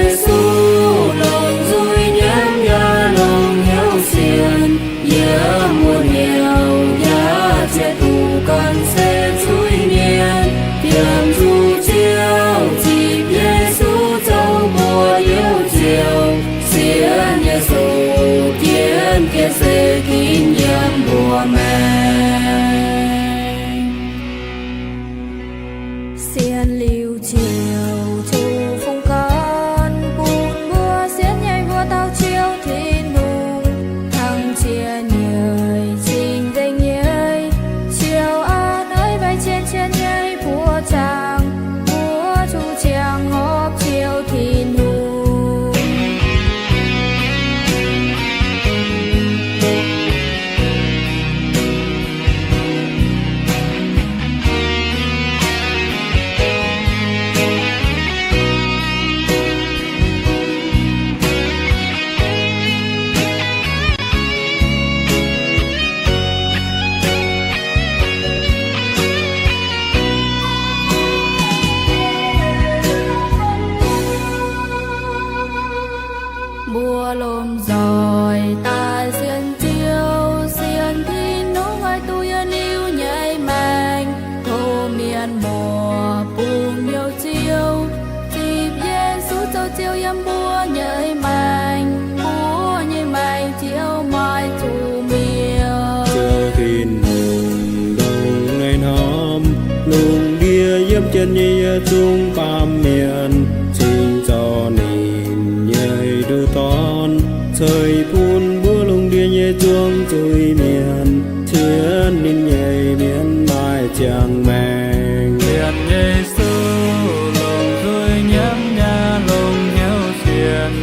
Yesu longc nzuih nyiemv yaac longc hnyouv sienx, yiem wuov hnyouv yaac ziex duqv gan se zuiz-mienh. Tiem zuqc Ziouv zipc Yesu zoux mbuo Liouv Ziouv, sienx Yesu jienv jienv se ginv yiem mbuo maengx. Sienx liuz Ziouv zuqc fungx gan, bun mbuo sienx nyei mbuo dauh Ziouv Tin-Hungh, hnangv ziex nyeic cing-nzengc nyei, ziouc a'hneiv mbaih cien-cien nyei buoqc zaangc, mbuo zuqc ziangh horpc Ziouv Tin-Hungh. Mbuo lomh nzoih daaih sienx Ziouv, sienx Tin-Hungh haih duqv yietc liuz nyei maengc. Tov mienh muoz bungx hnyouv Ziouv, zipc Yesu zoux Ziouv yiem mbuo nyei maengc, mbuo nyei maengc ziouc maaih zuqc mi'aqv. Ziouv Tin-Hungh ndongc naaiv hnamv, lungh ndiev yiem jienv nyei yietc zungv baamh mienh, cingx zoux ninh nyei nduqc dorn, ceix bun mbuo lungh ndiev nyei zuangx zuiz-mienh, ciev ninh nyei mienh maaih ziangh maengc. Sienx Yesu longc nzuih nyiemv yaac longc hnyouv sienx,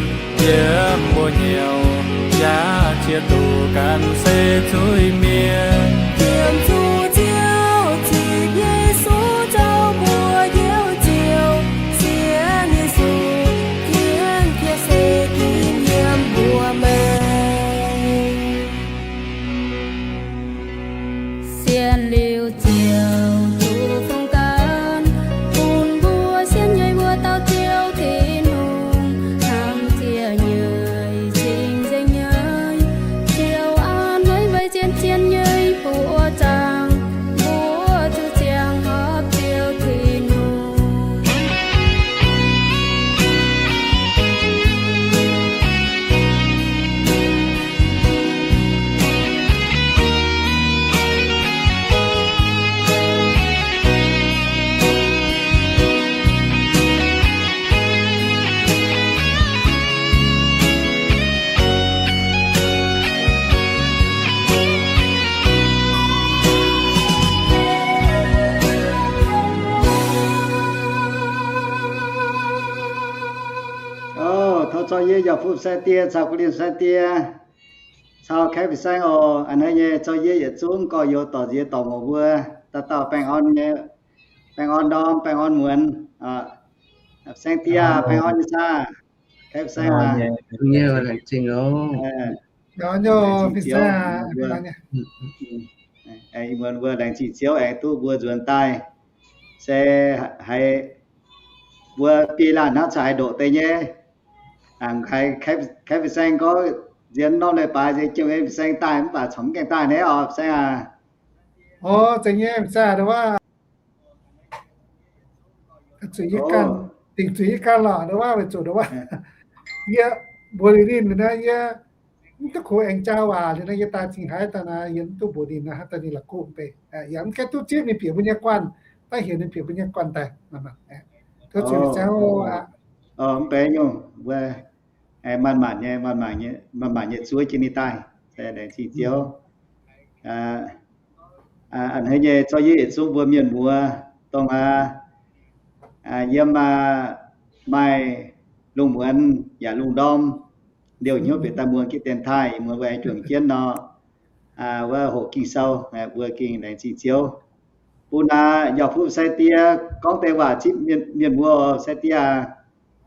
yiem mbuo hnyouv yaac ziex duqv gan se zuiz-mienh. Tiem zuqc Ziouv zipc Yesu zoux mbuo Liouv Ziouv, sienx Yesu jienv jienv se ginv yiem mbuo maengc. Sienx liuz Ziouv zuqc fungx gan, bun mbuo sienx nyei mbuo dauh Ziouv Tin-Hungh, hnangv ziex nyeic cing-nzengc nyei, ziouc a'hneiv mbaih cien-cien nyei buoqc zaangc, mbuo zuqc ziangh horpc Ziouv Tin-Hungh. Tov zorqv yie yaac fuqv saeng die caux gu'lin saeng die caux kaeqv fin-saeng oc. A'hneiv nyei zorqv yie yietc zungv gorx-youz dorc nziex dorc muoz mbuo dauh dauh baengh orn nyei, baengh orn ndorm, baengh orn muonz. Saeng die, baengh orn nyei saah? Kaeqv fin-saeng aac. Laengz zingh Ziouv, muonz mbuo laengz zingh Ziouv aengx duqv mbuo nzuonx daaih, se haiz mbuo biei laanh hnangv caux haaix ndoqc deix nyei. Aengx haiz kaeqv fin-saeng gorngv nziex norm leiz-baaix nziex jiem fin-saeng daaih mv baac corc mv gaengh daaih naaiv oc, fin-saeng aac. Oc, zeiz nyei, fin-saeng aac, ndau wuov zuqc yie ganh, dingc zuqc yie ganh lorqc, ndau wuov weic zuqc ndau wuov yie mbuox liuz ninh naaiv, yie mv duqv kungx aengx jaa waac liuz naaiv, yie daaih zingh haaix daaih naaiv, yie mv duqv mbuox ninh naaiv, haaix daaih ninh la'kuqv mv bei. Yaac mv gaengh duqv zipv ninh bieqc mbuo nyei guanh, daaih heuc ninh bieqc mbuo nyei guanh daaih. Tov zuqc Ziouv aqv. Mv bei nyungc, mbuo maaih maanc nyei, maaih maanc nyei zuov jienv ninh daaih, se laengz zingh Ziouv. A'hneiv nyei zorqv yie yietc zungv mbuo mienh muoz dongh aac, yiem maaih lungh muonz yaac lungh ndorm, liouh hnyouv bieqc daaih muangx gitv dienx taaih, muonz mbuo aengx juangc jienv nor, wuov hoqc Ging-Sou, mbuo gengh laengz zingh Ziouv. Bun aac, yaac fuqv sai die gorngv deix waac zipv mienh muoz, sai die aac.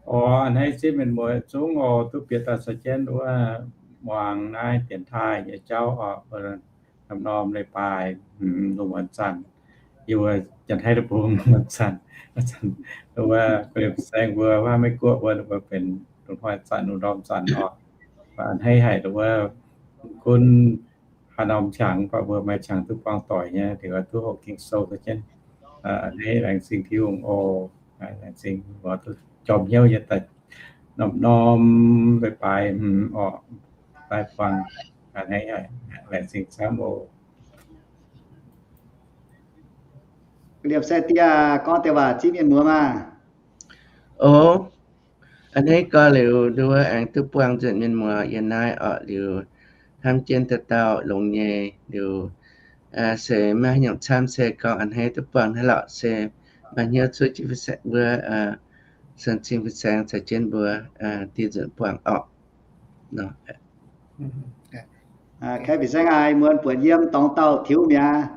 Oc, a'hneiv zipv mienh muoz zungv oc, duqv bieqc daaih caux jienv wuov muangx naaiv dienx taaih nyei jauv oc, norm-norm leiz-baaix, lungh muonz zanc. yie mbuo Janx-Taiv deic-bung zanc, zanc wuov, liemh saeng mbuo, wuov Meiv-Guoqv mbuo, mbuo benx lungh hnoi zanc, lungh ndorm zanc oc. A'hneiv haic wuov, gunv haaix norm qangx, mv baac mbuo maaih qangx duqv buangh doic nyei, liuz duqv hoqc Ging-Sou jienv. A'hneiv laengz zingh Tin-Hungh oc. Laengz zingh mbuo duqv jorm hnyouv nyei daaih norm-norm baaix baaix hmz oc, daaih buangh. A'hneiv haic, laengz zingh camv oc. Liemh saeng diex gorngv deix waac zipv mienh muoz maah. O, a'hneiv gorx liuz nduov aengx duqv buangh nzunc mienh muoz yiem naaiv orqc, liuz hnamv jienv dauh dauh longx nyei, liuz se maiv nyungc camv, se gorngv a'hneiv duqv buangh naaiv lorqc, se maaih hnyouv cuotv jienv mbuo sen-zingh fin-saeng caux jienv mbuo dieh nzunc buangh orqc. Kaeqv fin-saeng aac, muonz buatc yiem dorngx dauh tiux mi'aqv.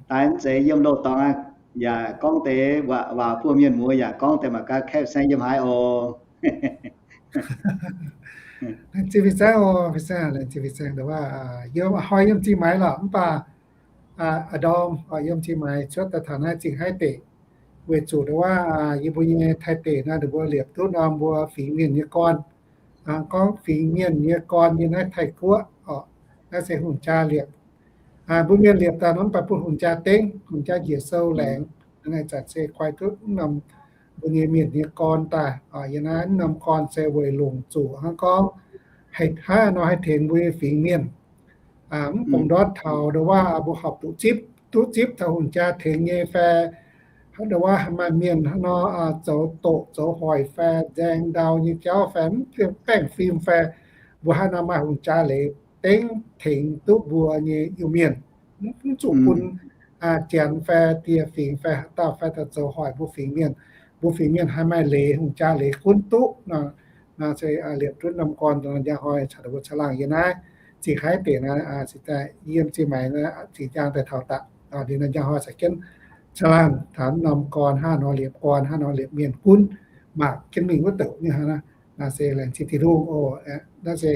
Daaih mv zeiz yiem loz-dorngx aqv, yaac gorngv deix waac bun mienh muoz, yaac gorngv deix mangc gaax kaeqv fin-saeng yiem haaix oc. Laengz zingh fin-saeng oc, fin-saeng, laengz zingh fin-saeng. Ndongc wuov yiem, a'hnoi yiem Zingh Maix lorqc, mv baac a'ndorm yiem Zingh Maix cuotv daaih taux naaiv Zingh Haiv deic, weic zuqc ndongc wuov yie mbuo nyei Taiv deic naaiv, ninh mbuo liepc duqv norm mbuo fingx mienh nyei gorn. Gorngv fingx mienh nyei gorn yiem naaiv Taiv-Guoqv oc, naaiv se hungh jaa liepc. Mbuo mienh liepc daaih nor mv baac bun hungh jaa dengv, hungh jaa njiec sou laengz. Naaiv zanc se guai duqv norm mbuo nyei mienh nyei gorn daaih. Yiem naaiv norm gorn se weic longc zuqc hnangv gorngv haih, hnangv nor haih tengx mbuo nyei fingx mienh. Mv bungx ndortv taux ndongc wuov mbuo horpc duqv zipv, duqv zipv taux hungh jaa tengx nyei fai, ndongc wuov maaih mienh hnangv nor zoux doqc zoux hoic fai nzaeng ndau nyei jauv fai mv baengh fim fai, mbuo hnangv nor maaih hungh jaa leiz dengv tengx duqv mbuo nyei Iu-Mienh. Mv zuqc bun janx fai dieh fingx fai haaix dauh fai dauh zoux hoic mbuo fingx mienh. Mbuo fingx mienh haih maaih leiz, hungh jaa leiz gunv duqv nor, nor se liepc duqv norm gorn, njang hnoi caux mbuo caangh laangh yiem naaiv Zingh Haiv deic naaiv, cingx daaih yiem Zingh Maix naaiv zingh njang daaih taux daqc. Liuz naaiv njang hnoi caux jienv caangh laangh taux norm gorn hnangv nor liepc gorn, hnangv nor liepc mienh gunv, mangc jienv mingh wuov douc nyei hnangv naaiv. Naaiv se laengz zingh Tin-Hungh oc. Naaiv se,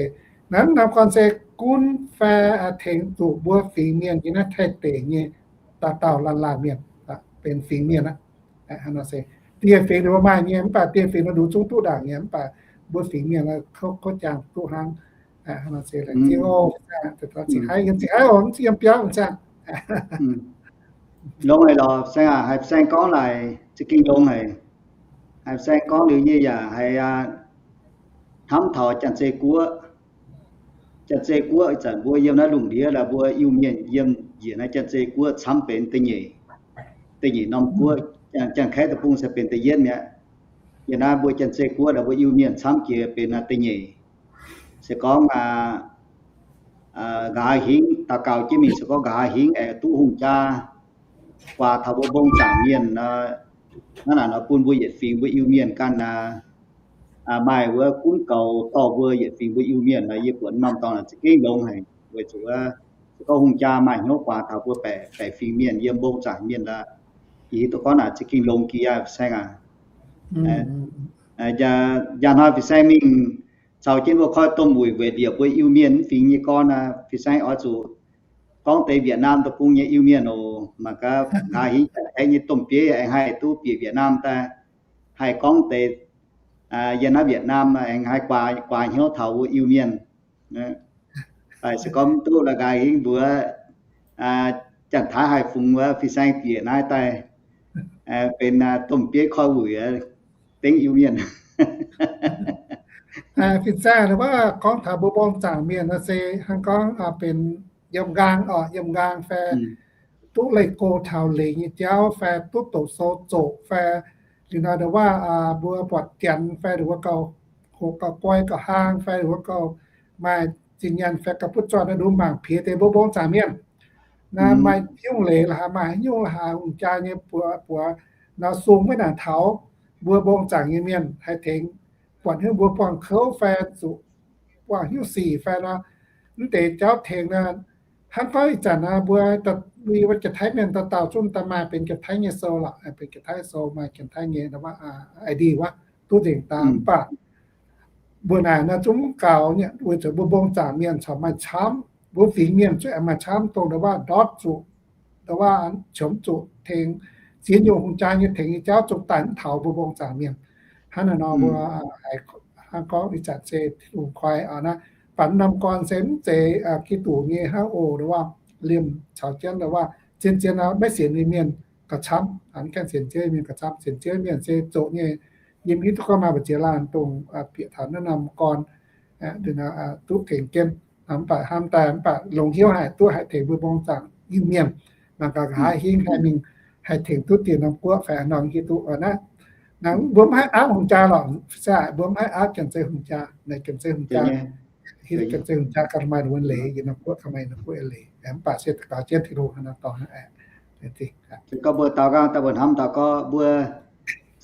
naaiv norm gorn se gunv fai tengx zuqc mbuo fingx mienh yiem naaiv Taiv deic nyei dauh dauh laanh laanh mienh, benx fingx mienh aqv. Hnangv nor se dieh fingx ninh mbuo maaih nyei, mv baac dieh fingx nor nduqc zungv duqv ndaangc nyei, mv baac mbuo fingx mienh kouv jangx duqv hnangv. Hnangv nor se laengz zingh oc. Zingh haiv, zingh haiv oc, mv zingh yiem biauv, mv zingh. Longx haic lorqc, saeng aac, haiz saeng gorngv laaix za'gengh longx haic. Haiz saeng gorngv liuz yie yaac haiz hnamv taux Janx-Zei Guoqv. Janx-Zei Guoqv ih zanc mbuo yiem naaiv lungh ndiev laaix mbuo Iu-Mienh yiem njiec naaiv Janx-Zei Guoqv camv benx da'nyeic, da'nyeic norm guoqv. Janx-Kaeqv deic-bung se benx da'yietv mi'aqv. Yiem naaiv mbuo Janx-Zei Guoqv laaix mbuo Iu-Mienh camv jiex benx da'nyeic. Se gorngv nqa'haav hingv daux gaux jienv mingh, se gorngv nqa'haav hingv aengx duqv hungh jaa guaax taux mbuo mbong zaangc mienh, hnangv naaic nor bun mbuo yietc fingx mbuo Iu-Mienh ganh maaih wuov gunv goux dorh mbuo yietc fingx mbuo Iu-Mienh nor, yie buatc norm dorngx naaic za'gengh longx haic. Weic zuqc se gorngv hungh jaa maaih hnyouv guaax taux mbuo baeqc fingx mienh yiem mbong zaangc mienh aqv. Yie hiuv duqv gorngv naaic za'gengh longx jiex aqv, fin-saeng aac. Njang hnoi fin-saeng mingh caux jienv mbuo koi domh wuic weic liepc mbuo Iu-Mienh fingx nyei gorn aqv. Fin-saeng oix zuqc gorngv deix Việt Nam deic-bung nyei Iu-Mienh oc. Mangc gaax nqa'haav hingv Janx-Kaeqv nyei domh bieiv aengx haih duqv bieqc Việt Nam daaih, haih gorngv deix, yiem naaiv Việt Nam aengx haih guaax hnyouv taux mbuo Iu-Mienh. Daaih se gorngv mv duqv la'nqaaix hingv mbuox Janx-Taiv haih fungx wuov fin-saeng bieqc naaiv daaih benx domh bieiv koi wuic dengv Iu-Mienh. Fin-saeng wuov gorngv taux mbuo mbong zaangc mienh nor se hnangv gorngv benx yiem nqaang oc, yiem nqaang fai duqv leih go taux leiz nyei jauv fai duqv doqc sou zoqc fai liuz nor ndongc wuov mbuo buatc Janx fai ndongc wuov gauh hoqc gauh guai gauh hlang fai ndongc wuov gauh maaih zinh nyaanh fai gauh butv zuangx naaiv nduov mangc piex deix mbuo mbong zaangc mienh. Naaiv maaih nyungc leiz la'haaix, maaih haaix nyungc la'haaix hungh jaa nyei buoz, buoz nor sung maiv nangc taux mbuo mbong zaangc nyei mienh haih tengx buatc hnyouv mbuo buangh kouv fai zuqc buangh hnyouv sic fai nor, mv deix jauv tengx nor, hnangv gorngv ih zanc mbuo, mbuo Janx-Taiv mienh dauh dauh zungv daaih maaih benx Janx-Taiv nyei sou lorqc, benx Janx-Taiv sou, maaih Janx-Taiv nyei I D wuov, duqv nzengc daaih. Mv baac mbuo naaic nor zungv mv gaux nyei, weic zuqc mbuo mbong zaangc mienh corc maaih camv, mbuo fingx mienh zuqc aengx maaih camv dongh ndongc wuov ndortv zuqc, ndongc wuov qiemx zuqc, tengx ziex nyungc hungh jaa nyei tengx nyei jauv zuqc daaih mv taux mbuo mbong zaangc mienh. Hnangv naaiv nor mbuo haiz hnangv gorngv ih zanc se Tin-Hungh koi aqv naaiv, baac norm gorn se mv zeiz Giduc nyei hnangv oc, nduov waac, liemh caux jienv nduov waac, zien-zien nor maiv sienx nyei mienh gauh camv, mv gaengh sienx Ziouv mienh gauh camv. Sienx Ziouv mienh se zoqc nyei. Yie mv hiuv duqv gorngv maaih mbu'ziex laanh dongh bieqc taux naaiv norm gorn duqv tengx jienv, mv baac hnamv daaih mv baac longx hnyouv haic duqv haih tengx mbuo mbong zaangc Iu-Mienh. Mangc gaax nqa'haav hingv haih mingh haih tengx duqv dieh norm guoqv fai haaix norm hiuv duqv naaiv. Mbuo mv haih aapv hungh jaa lorqc, mbuo mv haih aapv Janx-Zei hungh jaa, naaic Janx-Zei hungh jaa, Janx-Zei hungh jaa ganh maaih ninh mbuo leiz, yiem norm guoqv ganh maaih ninh mbuo leiz, mv baac se daux gaux jienv Tin-Hungh hnangv naaiv dorngx. Se gorngv mbuo daux gaux daaih mbuo hnamv daux gaux mbuo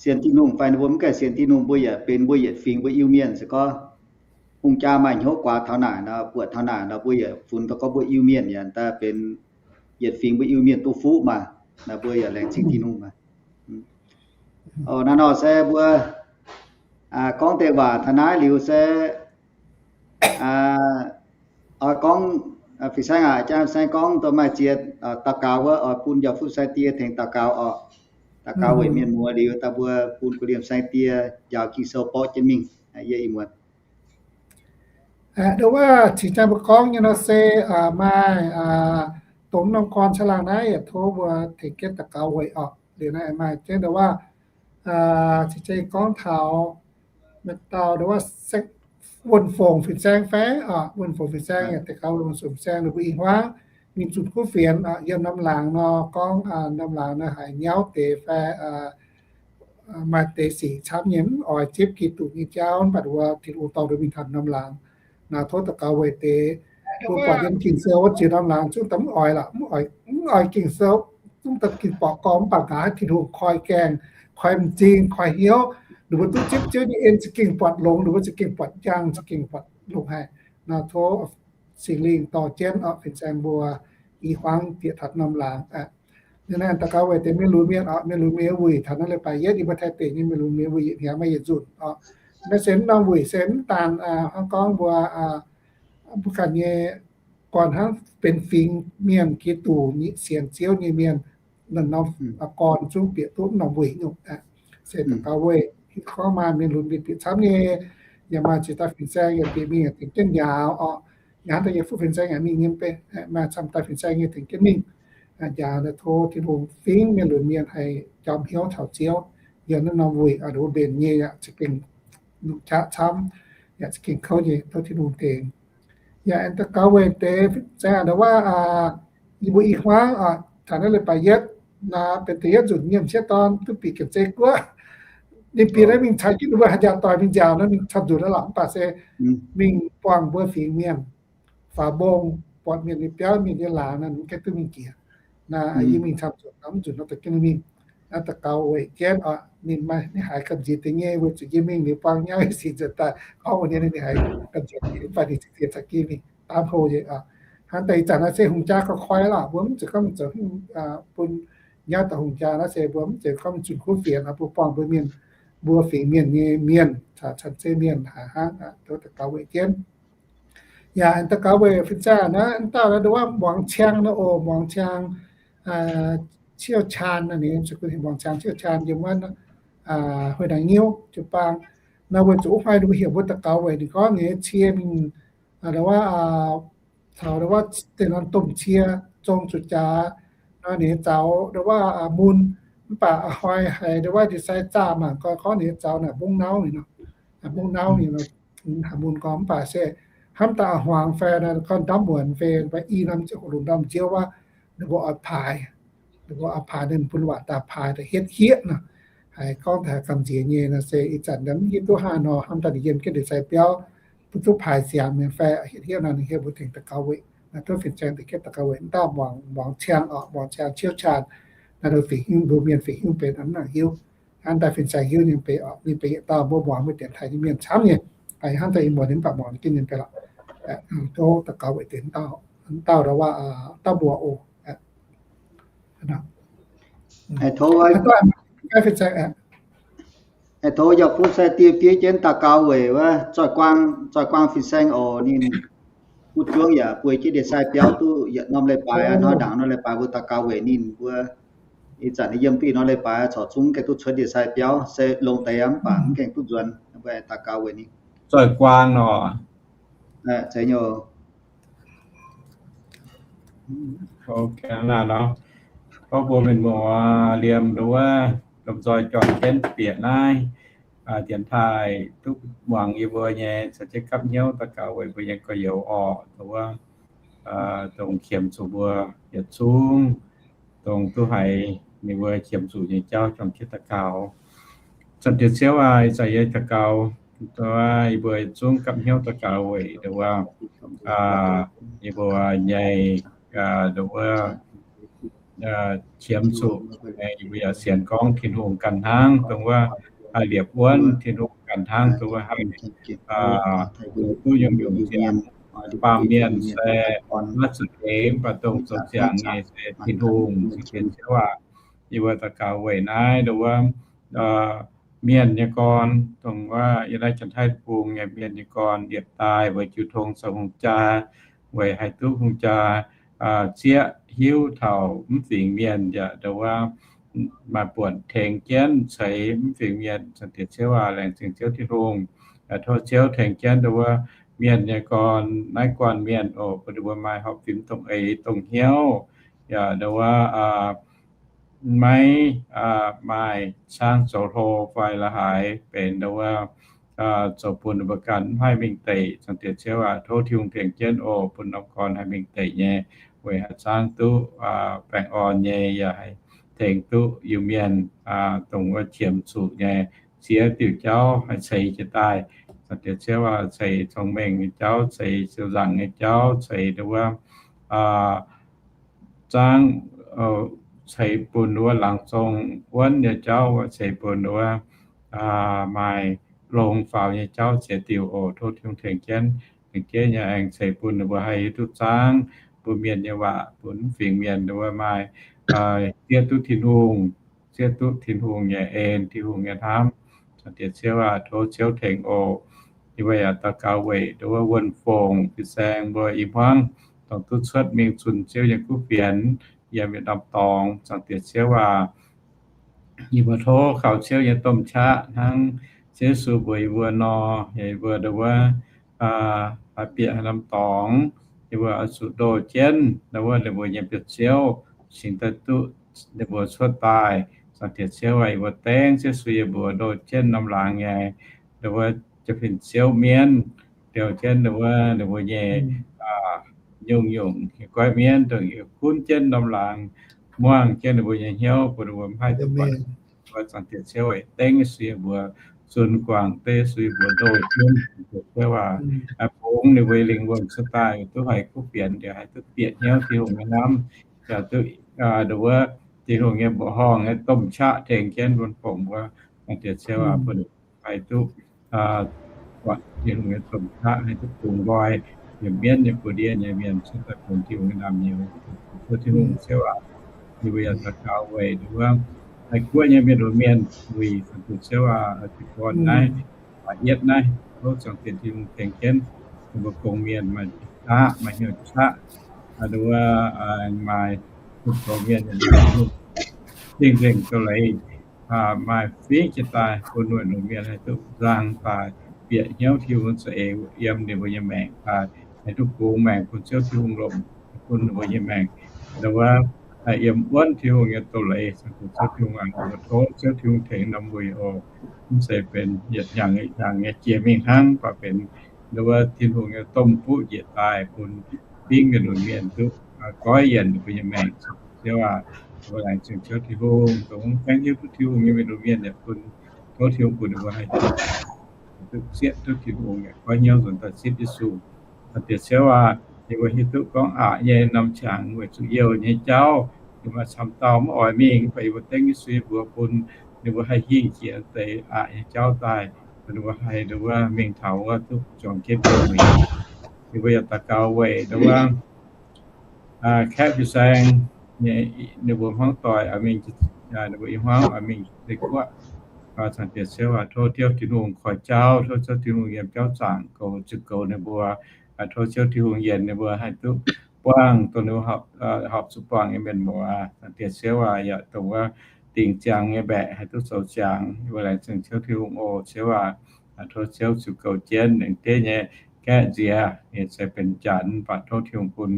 sienx Tin-Hungh fai ninh mbuo mv gaengh sienx Tin-Hungh, mbuo yaac benx mbuo yietc fingx mbuo Iu-Mienh. Se gorngv hungh jaa maaih hnyouv guaax taux naaic nor, buatc taux naaic nor, mbuo yaac funx daux gaux mbuo Iu-Mienh yaac daaih benx yietc fingx mbuo Iu-Mienh duqv fuqv maah. Naaiv mbuo yaac laengz zingh Tin-Hungh maah. Naaiv nor se mbuo gorngv deix waac taux naaiv liuz se oix gorngv, fin-saeng aac, jang fin-saeng gorngv dongh maaih ziex daux gaux wuov, oix bun njaaux fuqv saeng-die tengx daux gaux oc. Daux gaux weic mienh muoz liuz, daaih mbuo bun gu'liemh saeng-die njaaux Ging-Sou borqv jienv mingh. Yie ih muonz Nduov waac cingx daaih mbuo gorngv nyei nor se maaih dongh norm gorn caangh laangh naaiv yaac tov mbuo tengx jienv daux gaux weic oc. Liuz naaiv maaih jienv nduov waac cingx daaih gorngv taux maaih dauh nduov waac wuonh fongc fin-saeng fai, wuonh fongc fin-saeng yaac daux gaux wuonh fongc fin-saeng ninh mbuo ih hmuangv mingh zunh kuv fienx yiem norm laangz nor, gorngv norm laangz nor haiz nyauv deix fai maaih deix sic camv nyei mv oix zipv Giduc nyei jauv, mv baac wuov Tin-Hungh dorh ninh mbuo mingh taux norm laangz. Naaiv tov daux gaux weic deix mbuo buatc yiem Ging-Sou wuov ziex norm laangz zungv daaih mv oix lorqc, mv oix, mv oix Ging-Sou, zungv daaih gengh borqc gormx, mv baac nqa'haav Tin-Hungh koi gaengh, koi m'zing, koi hnyouv, ninh mbuo duqv zipv Ziouv nyei en za'gengh buatc longx, ninh mbuo za'gengh buatc njang, za'gengh buatc longx haic. Naaiv tov Singx Lingh dorh jienv oc fin-saeng mbuo ih hmuangv bieqc taux norm laangz aqv. Naaiv daux gaux weic deix mienh lunx mienh oc, mienh lunx mienh wuic taux naaiv leiz-baaix yietv, yie mbuo Taiv deic nyei mienh lunx mienh wuic yietc hnyangx maiv yietc nzunc oc. Naaiv se mv norm wuic se mv daan hnangv gorngv mbuo, mbuo ganh nyei gorn hnangv benx fingx mienh, Giduc nyei sienx Ziouv nyei mienh, naaiv norm gorn zungv bieqc duqv mv norm wuic nyungc aqv. Se daux gaux weic gorngv maaih mienh lunx mienh bieqc camv nyei, yaac maaih ziex dauh fin-saeng yaac bieqc mingh yaac tengx jienv njaaux oc. Yaac hnangv daaih yiem fuqv fin-saeng yaac mingh nyei, maaih camv dauh fin-saeng nyei tengx jienv mingh njaaux. Naaiv tov Tin-Hungh fingx mienh lunx mienh haih jauv hnyouv taux Ziouv yiem naaiv norm wuic, mbuo mbenc nyei yaac za'gengh longc qaqv camv, yaac za'gengh kouv nyei, tov Tin-Hungh tengx. Yaac aengx daux gaux weic deix fin-saeng nduov waac, yie mbuo ih hmuangv taux naaiv leiz-baaix yietv naaiv benx da'yietv nzunc nyiemc sieqv dorn duqv bieqc Janx-Zei Guoqv. Ninh bieqc naaiv mingh caux jienv ninh mbuo haaix njaaux doic mingh njaaux naaiv mingh camv nzunc naaiv lorqc, mv baac se mingh buangh mbuo fingx mienh faaux mbong, buatc mienh nyei biauv, mienh nyei laangz naaiv, ninh mv gaengh duqv mingh jiex. Naaiv yie mingh camv nzunc, mv nzunc nor daaih jienv ninh mingh. Naaiv daux gaux weic jienv oc, ninh maaih, ninh haiz gamh nziex deix nyei weic zuqc yie mingh liuz buang nyauv sic nzuonx daaih gorngv wuov nyei, ninh haiz gamh nziex nyei, mv baac ninh za'gengh caux jienv mingh daamv hlo nyei oc. Hnangv daaih ih zanc naaiv se hungh jaa gauh koi lorqc, mbuo mv zuqc gorngv mingh zoux bun nyauv daaih hungh jaa naaiv se mbuo mv zuqc gorngv mingh zunh kuv fienx oc, mbuo buangh mbuo mienh, mbuo fingx mienh nyei mienh caux cien-ceqv mienh haiz hnangv. Tov daux gaux weic jienv. Yaac daux gaux weic fin-saeng naaiv, dauh naaiv nduov waac Muangz Ciang naaiv oc, Muangz Ciang, Ciouv Caan naaiv, ninh zuqc Muangz Ciang Ciouv Caan yiem wuov Huih Naanc Nyiuv jiu-baang. Naaiv weic zuqc wuov hnoi ninh mbuo heuc mbuo daux gaux weic ninh gorngv ninh nyei cie mingh, nduov waac, taux nduov waac deix norm domh cie zong zuqc jaax nor, ninh nyei zaux nduov waac mun, mv baac a'hnoi haiz nduov waac ndie-sai zaah mangc gaax gorngv ninh nyei zaux naaic mbong nauv ninh nor, mbong nauv ninh nor, haaix mun gorngv mv baac se hnamv daaih a'hmuangx fai naaiv gorngv ndamv muonz fai i norm ziouv hoqc lunx ndorm nziouv wuov, ninh mbuo oix paaix, ninh mbuo oix paaix, ninh bun waac daaih paaix daaih hietv hieqv nor. Haiz gorngv daaih haiz gamh nziex nyei nor se ih zanc mv hiuv duqv hnangv nor, hnamv daaih ninh yiem jienv ndie-sai biauv, bun duqv paaix siangx mienh fai hietv hieqv nor, ninh hietv mbuo tengx daux gaux weic, naaiv tov fin-saeng deix jienv daux gaux weic. Dauh Muangz, Muangz Ciang oc, Muangz Ciang Ciouv Caan, naaiv nduov fingx hiuv, mbuo mienh fingx hiuv benx hnangv naaic hiuv. Hnangv daaih fin-saeng hiuv ninh benx oc, ninh benx yietc dauh mbuo muangx mbuo dienx taaih nyei mienh camv nyei. Hnangv daaih ih muonz ninh mv baac muangx jienv ninh benx lorqc. Tov daux gaux weic deix dauh, dauh nduov waac, dauh mbuox oc. Haiz tov, haiz tov yaac kuv sai diev diev jienv daux gaux weic wuov Zoih Guang, Zoih Guang fin-saeng oc. Ninh kuv juangv yaac bueix jienv ndie-sai biauv duqv yietc norm leiz-baaix, hnoi ndaangc norm leiz-baaix mbuo daux gaux weic ninh mbuo. Ih zanc yiem duqv ih hnoi leiz-baaix corc zungv gengh duqv cuotv ndie-sai biauv, se longx deix mv baac mv gengh duqv nzuonx, mbuo daux gaux weic ninh. Zoih guaang nor. Gorngv mbuo mienh muoz liemh nduov, lomh nzoih juangc jienv bieqc naaiv dienx taaih duqv muangx yie mbuo nyei, caux jienv gapv hnyouv daux gaux weic mbuo nyei gorx-youz orqc, nduov, dongh qiemx zuqc mbuo yietc zungv, dongh duqv haiz ninh mbuo qiemx zuqc nyei jauv juangc jienv daux gaux. Zanc diex Ziouv aac, ih zanc yie daux gaux, nduov, yie mbuo yietc zungv gapv hnyouv daux gaux weic nduov, yie mbuo nyei, nduov, qiemx zuqc, yie mbuo yaac sienx gorngv Tin-Hungh ganh hnangv, dongh wuov, liepc wuonv Tin-Hungh ganh hnangv, dongh wuov haih zoux duqv nyungc-nyungc ziangx. Baamh mienh se maiv zuqc eix, mv baac dongh zoux ziangx nyei se Tin-Hungh. Zanc diex Ziouv aac, yie mbuo daux gaux weic naaiv nduov, mienh nyei gorn, dongh wuov yiem naaiv Janx-Taiv Deic-Bung nyei mienh nyei gorn yietc daaih weic jiu tong zoux hungh jaa, weic haih duqv hungh jaa zieqv hiuv taux mv fingx mienh yaac nduov, maaih buonc tengx jienv ceix mv fingx mienh. Zanc diex Ziouv aac, laengz zingh Ziouv Tin-Hungh. Tov Ziouv tengx jienv nduov mienh nyei gorn, naaiv guanh mienh oc, bun ninh mbuo maaih horpc fim dongh eix dongh hnyouv, yaac nduov maiv maaih caangv zoux hlo fai la'haaix benx nduov, zoux bun ninh mbuo ganh mv haih mingh deic. Zanc diex Ziouv aac, tov Tin-Hungh tengx jienv oc, bun norm gorn haih mingh deic nyei, weic haih caangv duqv baengh orn nyei, yaac haih tengx duqv Iu-Mienh dongh wuov qiemx zuqc nyei ziex diuc jauv haih ceix jiez daaih. Zanc diex Ziouv aac, ceix cong-mengh nyei jauv, ceix ziepc nzaangc nyei jauv, ceix nduov zaangv, ceix bun wuov laangz zong wuonv nyei jauv, ceix bun wuov maaih longx faaux nyei jauv ziex diuc oc. Tov Tin-Hungh tengx jienv, tengx jienv nyei aengx ceix bun ninh mbuo haih hiuv duqv zaangv, bun mienh nyei waac, bun mv fingx mienh nduov maaih zieqv duqv Tin-Hungh, zieqv duqv Tin-Hungh nyei en, Tin-Hungh nyei hnamv. Zanc diex Ziouv aac, tov Ziouv tengx oc. Yie mbuo yaac daux gaux weic nduov wuonh fongc fin-saeng mbuo i hmuangv dongh duqv cuotv mingh zunh Ziouv nyei kuv fienx yiem yietc norm dorngx. Zanc diex Ziouv aac, yie mbuo tov kaux Ziouv nyei domh qaqv hnangv Ziouv Yesu mbuox yie mbuo nor, yie mbuo nduov bieqc haaix norm dorngx, yie mbuo oix zuqc ndoh jienv nduov ninh mbuo nyei biauv-ziouv, cingx daaih duqv ninh mbuo cuotv daaih. Zanc diex Ziouv aac, yie mbuo dengv Ziouv Yesu yie mbuo ndoh jienv norm laangz nyei nduov jaa-fin-ziouv mienv, ndoh jienv nduov ninh mbuo nyei nyungc-nyungc goiv mienv, dongh yie gunv jienv norm laangz, muangh jienv ninh mbuo nyei hnyouv, bun ninh mbuo mv haih duqv buatc. Zanc diex Ziouv aac, dengv Yesu yie mbuo zunh guangc, dengv Yesu yie mbuo ndoh jienv. Zanc diex Ziouv aac, bungx ninh mbuo lingh wuonh cuotv daaih duqv haiz kuv fienx, yaac haih duqv bieqc hnyouv Tin-Hungh nyei hnamv, yaac duqv nduov Tin-Hungh nyei mbuoqc horngh nyei domh qaqv tengx jienv wuonh fongc mbuo. Zanc diex Ziouv aac, bun haih duqv buatc Tin-Hungh nyei domh qaqv, haih duqv bungx nqoi yiem mienv nyei buoz-ndiev nyei mienh cuotv daaih bun Tin-Hungh nyei naamh nyouz. Tov Tin-Hungh Ziouv aac, yie mbuo yaac daux gaux weic nduov Taiv-Guoqv nyei mienh lunx mienh wuic Zanc diex Ziouv aac, oix zuqc gorn naaiv, yietv naaiv, tov Zanc diex Tin-Hungh tengx jienv ninh mbuo gong mienh maaih qaqv, maaih hnyouv qaqv, nduov maaih gong mienh zingh nzengc doz-leiz, maaih fingx jiez daaih bun wuov lunx mienh haih duqv nzang daaih bieqc hnyouv Tin-Hungh za'eix yiem ninh mbuo nyei maengc daaih, haih duqv bungx maengc bun Ziouv Tin-Hungh longc bun ninh mbuo nyei maengc. Nduov yiem wuonv Tin-Hungh nyei doz-leiz, Ziouv Tin-Hungh aac, tov Ziouv Tin-Hungh tengx norm wuic oc. Mv zeiz benx yietc hnyangx yietc hnyangx nyei jiex mingh hnangv, mv baac benx nduov Tin-Hungh nyei domh buqv njiec daaih bun fingx mienh lunx mienh duqv goiv yienc ninh mbuo nyei maengc. Ziouv aac, mbuo laengz zingh Ziouv Tin-Hungh, dongh mv gaengh hiuv duqv Tin-Hungh nyei mienh lunx mienh yaac bun, tov Tin-Hungh bun ninh mbuo haih duqv zieqv duqv Tin-Hungh yaac goiv hnyouv nzuonx daaih zipv Yesu. Diex Ziouv aac, yie mbuo hiuv duqv gorngv aqc nyei norm qangx weic zuqc youh nyei jauv, yie mbuo maaih camv dauh maiv oix mingh, mv baac yie mbuo dengv Yesu yie mbuo bun ninh mbuo haih hingh jiex deix aqc nyei jauv daaih, bun ninh mbuo haih nduov mingh taux wuov duqv juangc jienv Tin-Hungh. Yie mbuo yaac daux gaux weic nduov kaeqv fin-saeng, ninh mbuo hmuangv doic oix mingh, ninh mbuo i hmuangv oix mingh Taiv-Guoqv. Cangx Diex Ziouv aac, tov Ziouv Tin-Hungh koi jauv, tov Ziouv Tin-Hungh yiem jauv zaangc goux, zuqc goux ninh mbuo. Tov Ziouv Tin-Hungh yienc ninh mbuo haih duqv buangh, dongh ninh horpc zuqc buangh nyei mienh muoz. Zaangc Diex Ziouv aac, yaac dongh wuov dingc ziangx nyei mbaeqc haih duqv zoux ziangx. Yie mbuo laengz zingh Ziouv Tin-Hungh oc. Ziouv aac, tov Ziouv zuqc goux jienv ninh deix nyei gaeqv nziex, ninh se benx janx, mv baac tov Tin-Hungh bun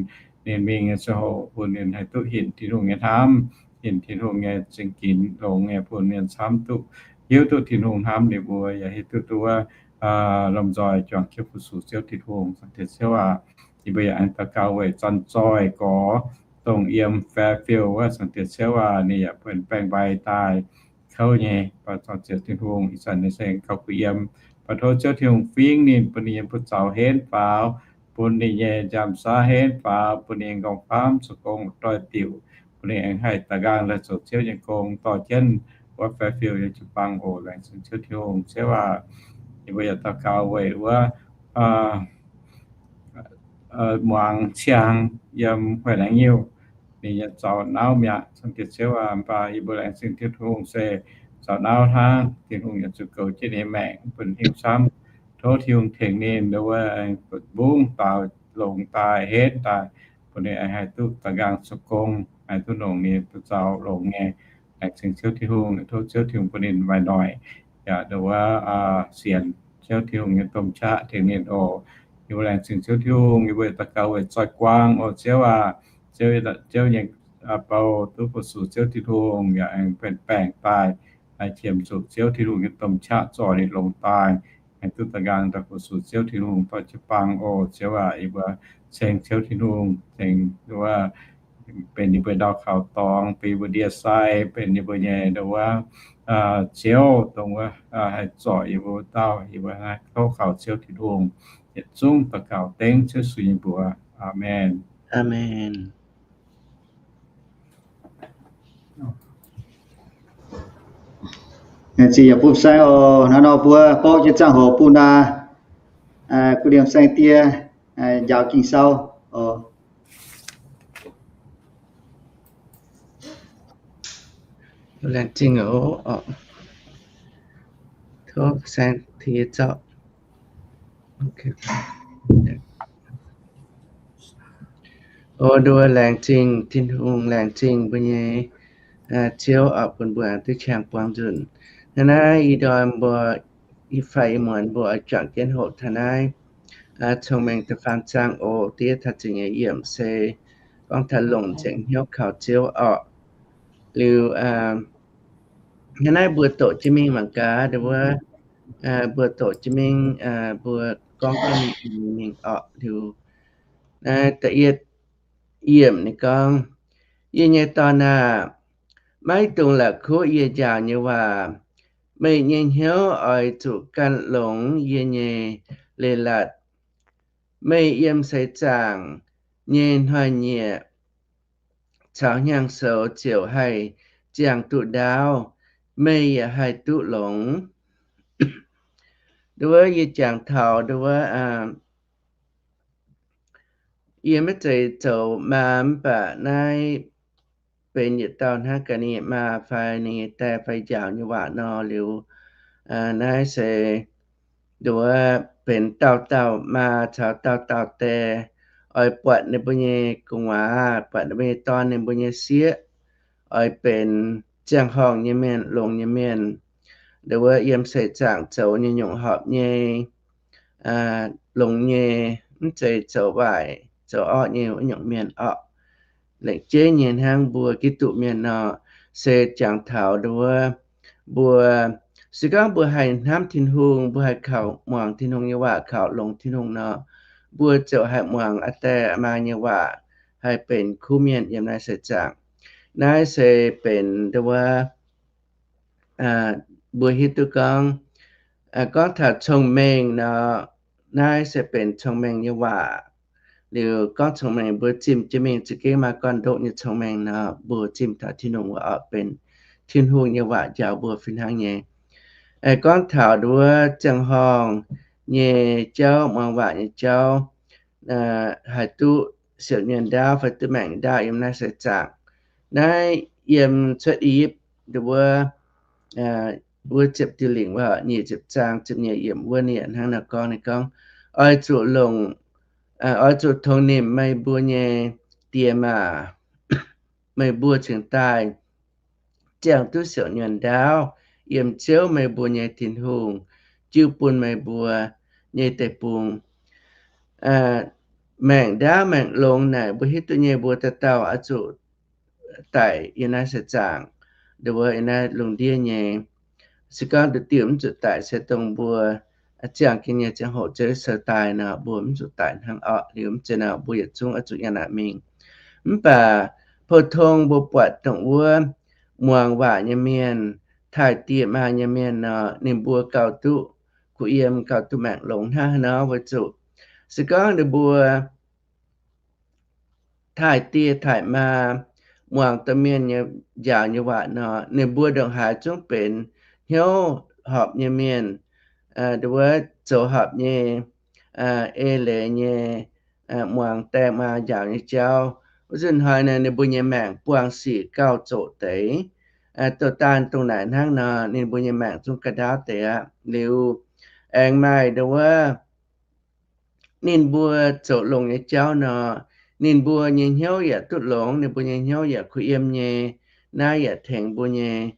ninh mingh nyei ziangh hoc bun ninh haih duqv hinc Tin-Hungh nyei hnamv, hinc Tin-Hungh nyei zingh ginx longx nyei, bun mienh camv duqv hiuv duqv Tin-Hungh hnamv ninh mbuo, yaac hiuv duqv duqv lomh nzoih juangc jienv fu-sux Ziouv Tin-Hungh. Zaangc Diex Ziouv aac, yie mbuo yaac aengx daux gaux weic Zanc Zoih Gorx, dongh yiem Fairfield wuov. Zaangc Diex Ziouv aac, ninh yaac benx baengc mbai daaih kouv nyei, mv baac Zaangc Diex Tin-Hungh, ih zanc ninh se gauh kuh yiem. Mv baac tov Ziouv Tin-Hungh fingx ninh, bun ninh nyei buoz zaux henv faaux, bun ninh nyei njamv saav henv faaux, bun ninh nyei nqorngv-famv zoux gong doix-diuc, bun ninh aengx haih daaih nqaang la'zoux Ziouv nyei gong dorh jienv wuov Fairfield nyei jiu-baang oc. Laengz zingh Ziouv Tin-Hungh. Ziouv aac, yie mbuo yaac daux gaux weic wuov muangx ciang yiem Huaix Laengz Nyuh, ninh yaac zaux nauv mi'aqv. Zaangc Diex Ziouv aac, mv baac yie mbuo laengz zingh Tin-Hungh se zaux nauv hnangv. Tin-Hungh yaac zuqc goux jienv ninh nyei maengc, bun hingv camv. Tov Tin-Hungh tengx ninh, wuov mbungv daaux longx daaih, henv daaih, bun ninh haih duqv daaih nqaang zoux gong, haih duqv longc ninh buoz zaux longx nyei. Laengz zingh Ziouv Tin-Hungh. Tov Ziouv Tin-Hungh bun ninh maaih noic, yaac wuov sienx Ziouv Tin-Hungh nyei domh qaqv tengx ninh oc. Yie mbuo laengz zingh Ziouv Tin-Hungh. Yie mbuo daux gaux weic Zoih Guang oc. Ziouv aac, Ziouv, Ziouv nyei bou duqv fu-sux Ziouv Tin-Hungh, yaac aengx benx baengc daaih, haih qiemx zuqc Ziouv Tin-Hungh nyei domh qaqv zorc ninh longx daaih, aengx duqv daaih nqaang daaih fu-sux Ziouv Tin-Hungh dorh jiu-baang oc. Ziouv aac, yie mbuo ceng Ziouv Tin-Hungh, ceng wuov benx yie mbuo ndau kaux dorngx, benx yie mbuo ndie-sai, benx yie mbuo nyei wuov Ziouv, dongh wuov haih zorc yie mbuo dauh. Yie mbuo naaiv tov kaux Ziouv Tin-Hungh yietc zungv daux gaux dengv Ziouv Yesu nyei mbuox. Aamen. Aamen. Zingh yaac bun saeng oc. Hnangv nor mbuo borqv jienv ziangh hoc bun aa, bun liemh saeng-die njaaux Ging-Sou oc. Laengz zingh oc. Tov saeng-die zorqv. O nduov, laengz zingh Tin-Hungh, laengz zingh mbuo nyei Ziouv oc, bun mbuo duqv qangx buangh nzunc. Hnangv naaiv ih ndorm mbuo, ih fai ih muonz mbuo oix juangc jienv hoqc taux naaiv Cong-Mengh da'faam zaang oc. Da'yietv taux ziepc nyeic yiemc se gorngv taux longc nzengc hnyouv kaux Ziouv orqc. Liuz, hnangv naaiv mbuo doqc jienv mingh mangc gaax, nduov, mbuo doqc jienv mingh, mbuo gorngv jienv mingh orqc. Liuz, naaiv da'yietv yiemc ninh gorngv, Yie nyei dorn aah! Maiv dungx la'kuqv yie njaaux nyei waac. Meih nyei hnyouv oix zuqc ganh longx yie nyei leiz-latc. Meih yiem seix zaangc nyei hnoi-nyieqc caux hnyangx-soux ziouc haih ziangh duqv ndaauv. Meih yaac haih duqv longx. Nduov, yie jangx taux nduov, yie maiv zeiz zoux maa, mv baac naaiv benx yietc dauh hnangv gaax ninh nyei maa fai ninh nyei die fai njaaux nyei waac nor. Liuz, naaiv se nduov benx dauh dauh maa caux dauh dauh die oix buatc ninh mbuo nyei gu'nguaaz, buatc ninh mbuo nyei dorn, ninh mbuo nyei sieqv oix benx ziangh horngh nyei mienh, longx nyei mienh. Nduov, yiem seix zaangc zoux nyei nyungc horpc nyei, longx nyei, mv zeiz zoux waaic zoux orqv nyei wuov nyungc mienh orqc. Lengc jeiv nyei hnangv mbuo Giduc mienh nor, se jangx taux nduov, mbuo se gorngv mbuo haih hnamv Tin-Hungh, mbuo haih kaux muangx Tin-Hungh nyei waac, kaux longx Tin-Hungh nor, mbuo ziouc haih muangx aa die maa nyei waac, haih benx kuv mienh yiem naaiv seix zaangc. Naaiv se benx nduov, mbuo hiuv duqv gorngv, gorngv taux cong-mengh nor, naaiv se benx cong-mengh nyei waac. Liuz gorngv cong-mengh, mbuo zimh jienv mingh za'gengh maaih gorn-ndoqv nyei cong-mengh nor, mbuo zimh taux Tin-Hungh wuov orqc, benx Tin-Hungh nyei waac njaaux mbuo fih hnangv nyei. Gorngv taux nduov ziangh horngh nyei jauv, muangx waac nyei jauv, haih duqv siouc nyuonh ndaauv fai duqv maengc ndaauv yiem naaiv seix zaangc. Naaiv yiem Cuotv I^yipv nduov, wuov ziepc diuh lingc wuov, nyic ziepc zaang ziepc nyeic yiemc wuov, ninh hnangv naaiv gorngv, ninh gorngv, Oix zuqc longc, oix zuqc tongx nimc meih mbuo nyei diex maac, meih mbuo cingx daaih ziangh duqv siouc nyuonh ndaauv yiem Ziouv, meih mbuo nyei Tin-Hungh, jiu bun meih mbuo nyei deic-bung maengc ndaauv maengc longx naaic. Mbuo hiuv duqv nyei, mbuo dauh dauh oix zuqc daic yiem naaiv seix zaangc, nduov yiem naaiv lungh ndiev nyei. Se gorngv nduqc diuh mv zuqc daic, se dongh mbuo ziangh jienv nyei ziangh hoc Ziouv Yesu daaih nor, mbuo mv zuqc daic hnangv orqc. Liuz mv zeiz nor, mbuo yietc zungv oix zuqc yangh naaic mingh. Mv baac pou-tong mbuo buatc dongh wuov muangx waac nyei mienh, taaih dieh maa nyei mienh nor, ninh mbuo gauh duqv kuh yiem, gauh duqv maengc longx hnangv haaix nor, weic zuqc se gorngv ninh mbuo taaih dieh taaih maa muangx domh mienh nyei njaaux nyei waac nor, ninh mbuo ndongc haaix zungv benx hnyouv horpc nyei mienh, nduov zoux horpc nyei, eix leiz nyei, muangx die maa njaaux nyei jauv. Wuov nzunc hnoi naaic ninh mbuo nyei maengc buangh sic gauh zoqc deix. Douh daanh dongh naaic hnangv nor, ninh mbuo nyei maengc zungv ga'ndaauv deix aqv. Liuz aengx maaih nduov ninh mbuo zoux longx nyei jauv nor, ninh mbuo nyei hnyouv yaac duqv longx, ninh mbuo nyei hnyouv yaac kuh yiem nyei. Naaiv yaac tengx mbuo nyei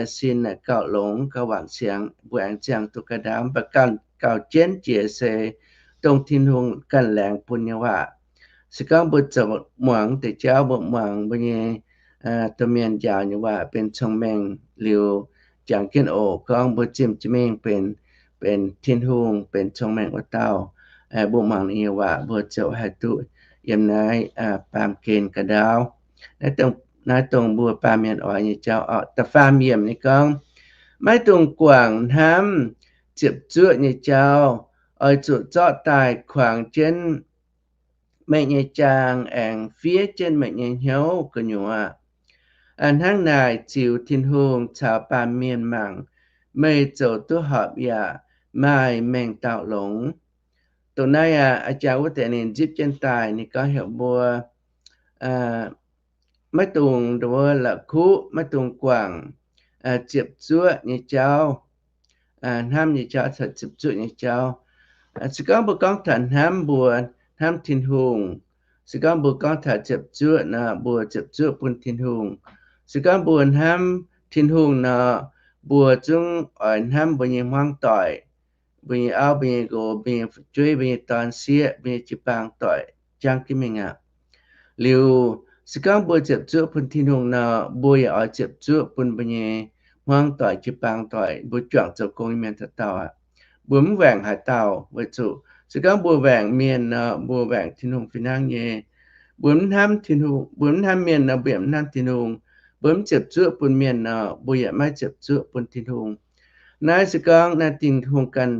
sin gauh longx, gauh wangc siangx, mbuo aengx ziangh duqv ga'ndaauv. Mv baac gauh jienv jiex se dongh Tin-Hungh ganh laengz bun nyei waac. Se gorngv mbuo zoux muangx deix jauv, mbuo muangx mbuo nyei domh mienh njaaux nyei waac benx cong-mengh liuz, jangx jienv oc, gorngv mbuo zimh jienv mingh benx, benx Tin-Hungh, benx cong-mengh wuov dauh, mbuo muangx ninh nyei waac, mbuo ziouc haih duqv yiem naaiv baamh gen ga'ndaauv. Naaiv dongh mbuo baamh mienh oix nyei jauv orqc. Da'faam yiemc nyei gorngv, maiv dungx guangc hnamv ziepc zuoqv nyei jauv. Oix zuqc zorqv daaih kuangx jienv meih nyei jaang aengx fiev jienv meih nyei hnyouv gu'nyuoz. Hnangv naaic ziux Tin-Hungh caux baamh mienh mangc, meih zoux duqv horpc yaac maaih mengh dauh longx. Dongh naaiv aqv, a'jang wuov deix ninh nzipc jienv daaih, ninh gorngv heuc mbuo maiv dungx nduov la'kuqv, maiv dungx guangc ziepc zuoqv nyei jauv, hnamv nyei jauv caux ziepc zuoqv nyei jauv. Se gorngv mbuo gorngv taux hnamv, mbuo hnamv Tin-Hungh. Se gorngv mbuo gorngv taux ziepc zuoqv nor, mbuo ziepc zuoqv bun Tin-Hungh. Se gorngv mbuo hnamv Tin-Hungh nor, mbuo zungv oix hnamv mbuo nyei hmuangv doic, mbuo nyei auv, mbuo nyei nqox, mbuo nyei fu'jueiv, mbuo nyei dorn-sieqv, mbuo nyei jiu-baang doic jangv jienv mingh aqv. Liuz, se gorngv mbuo ziepc zuoqv bun Tin-Hungh nor, mbuo yaac oix ziepc zuoqv bun mbuo nyei hmuangv doic, jiu-baang doic, mbuo juangc zoux gong nyei mienh dauh dauh aqv. Mbuo mv waengc haaix dauh, weic zuqc se gorngv mbuo waengc mienh nor, mbuo waengc Tin-Hungh fih hnangv nyei. Mbuo mv hnamv Tin-Hungh, mbuo mv hnamv mienh nor, mbuo yaac mv hnamv Tin-Hungh. Mbuo mv ziepc zuoqv bun mienh nor, mbuo yaac maiv ziepc zuoqv bun Tin-Hungh. Naaiv se gorngv naaiv Tin-Hungh ganh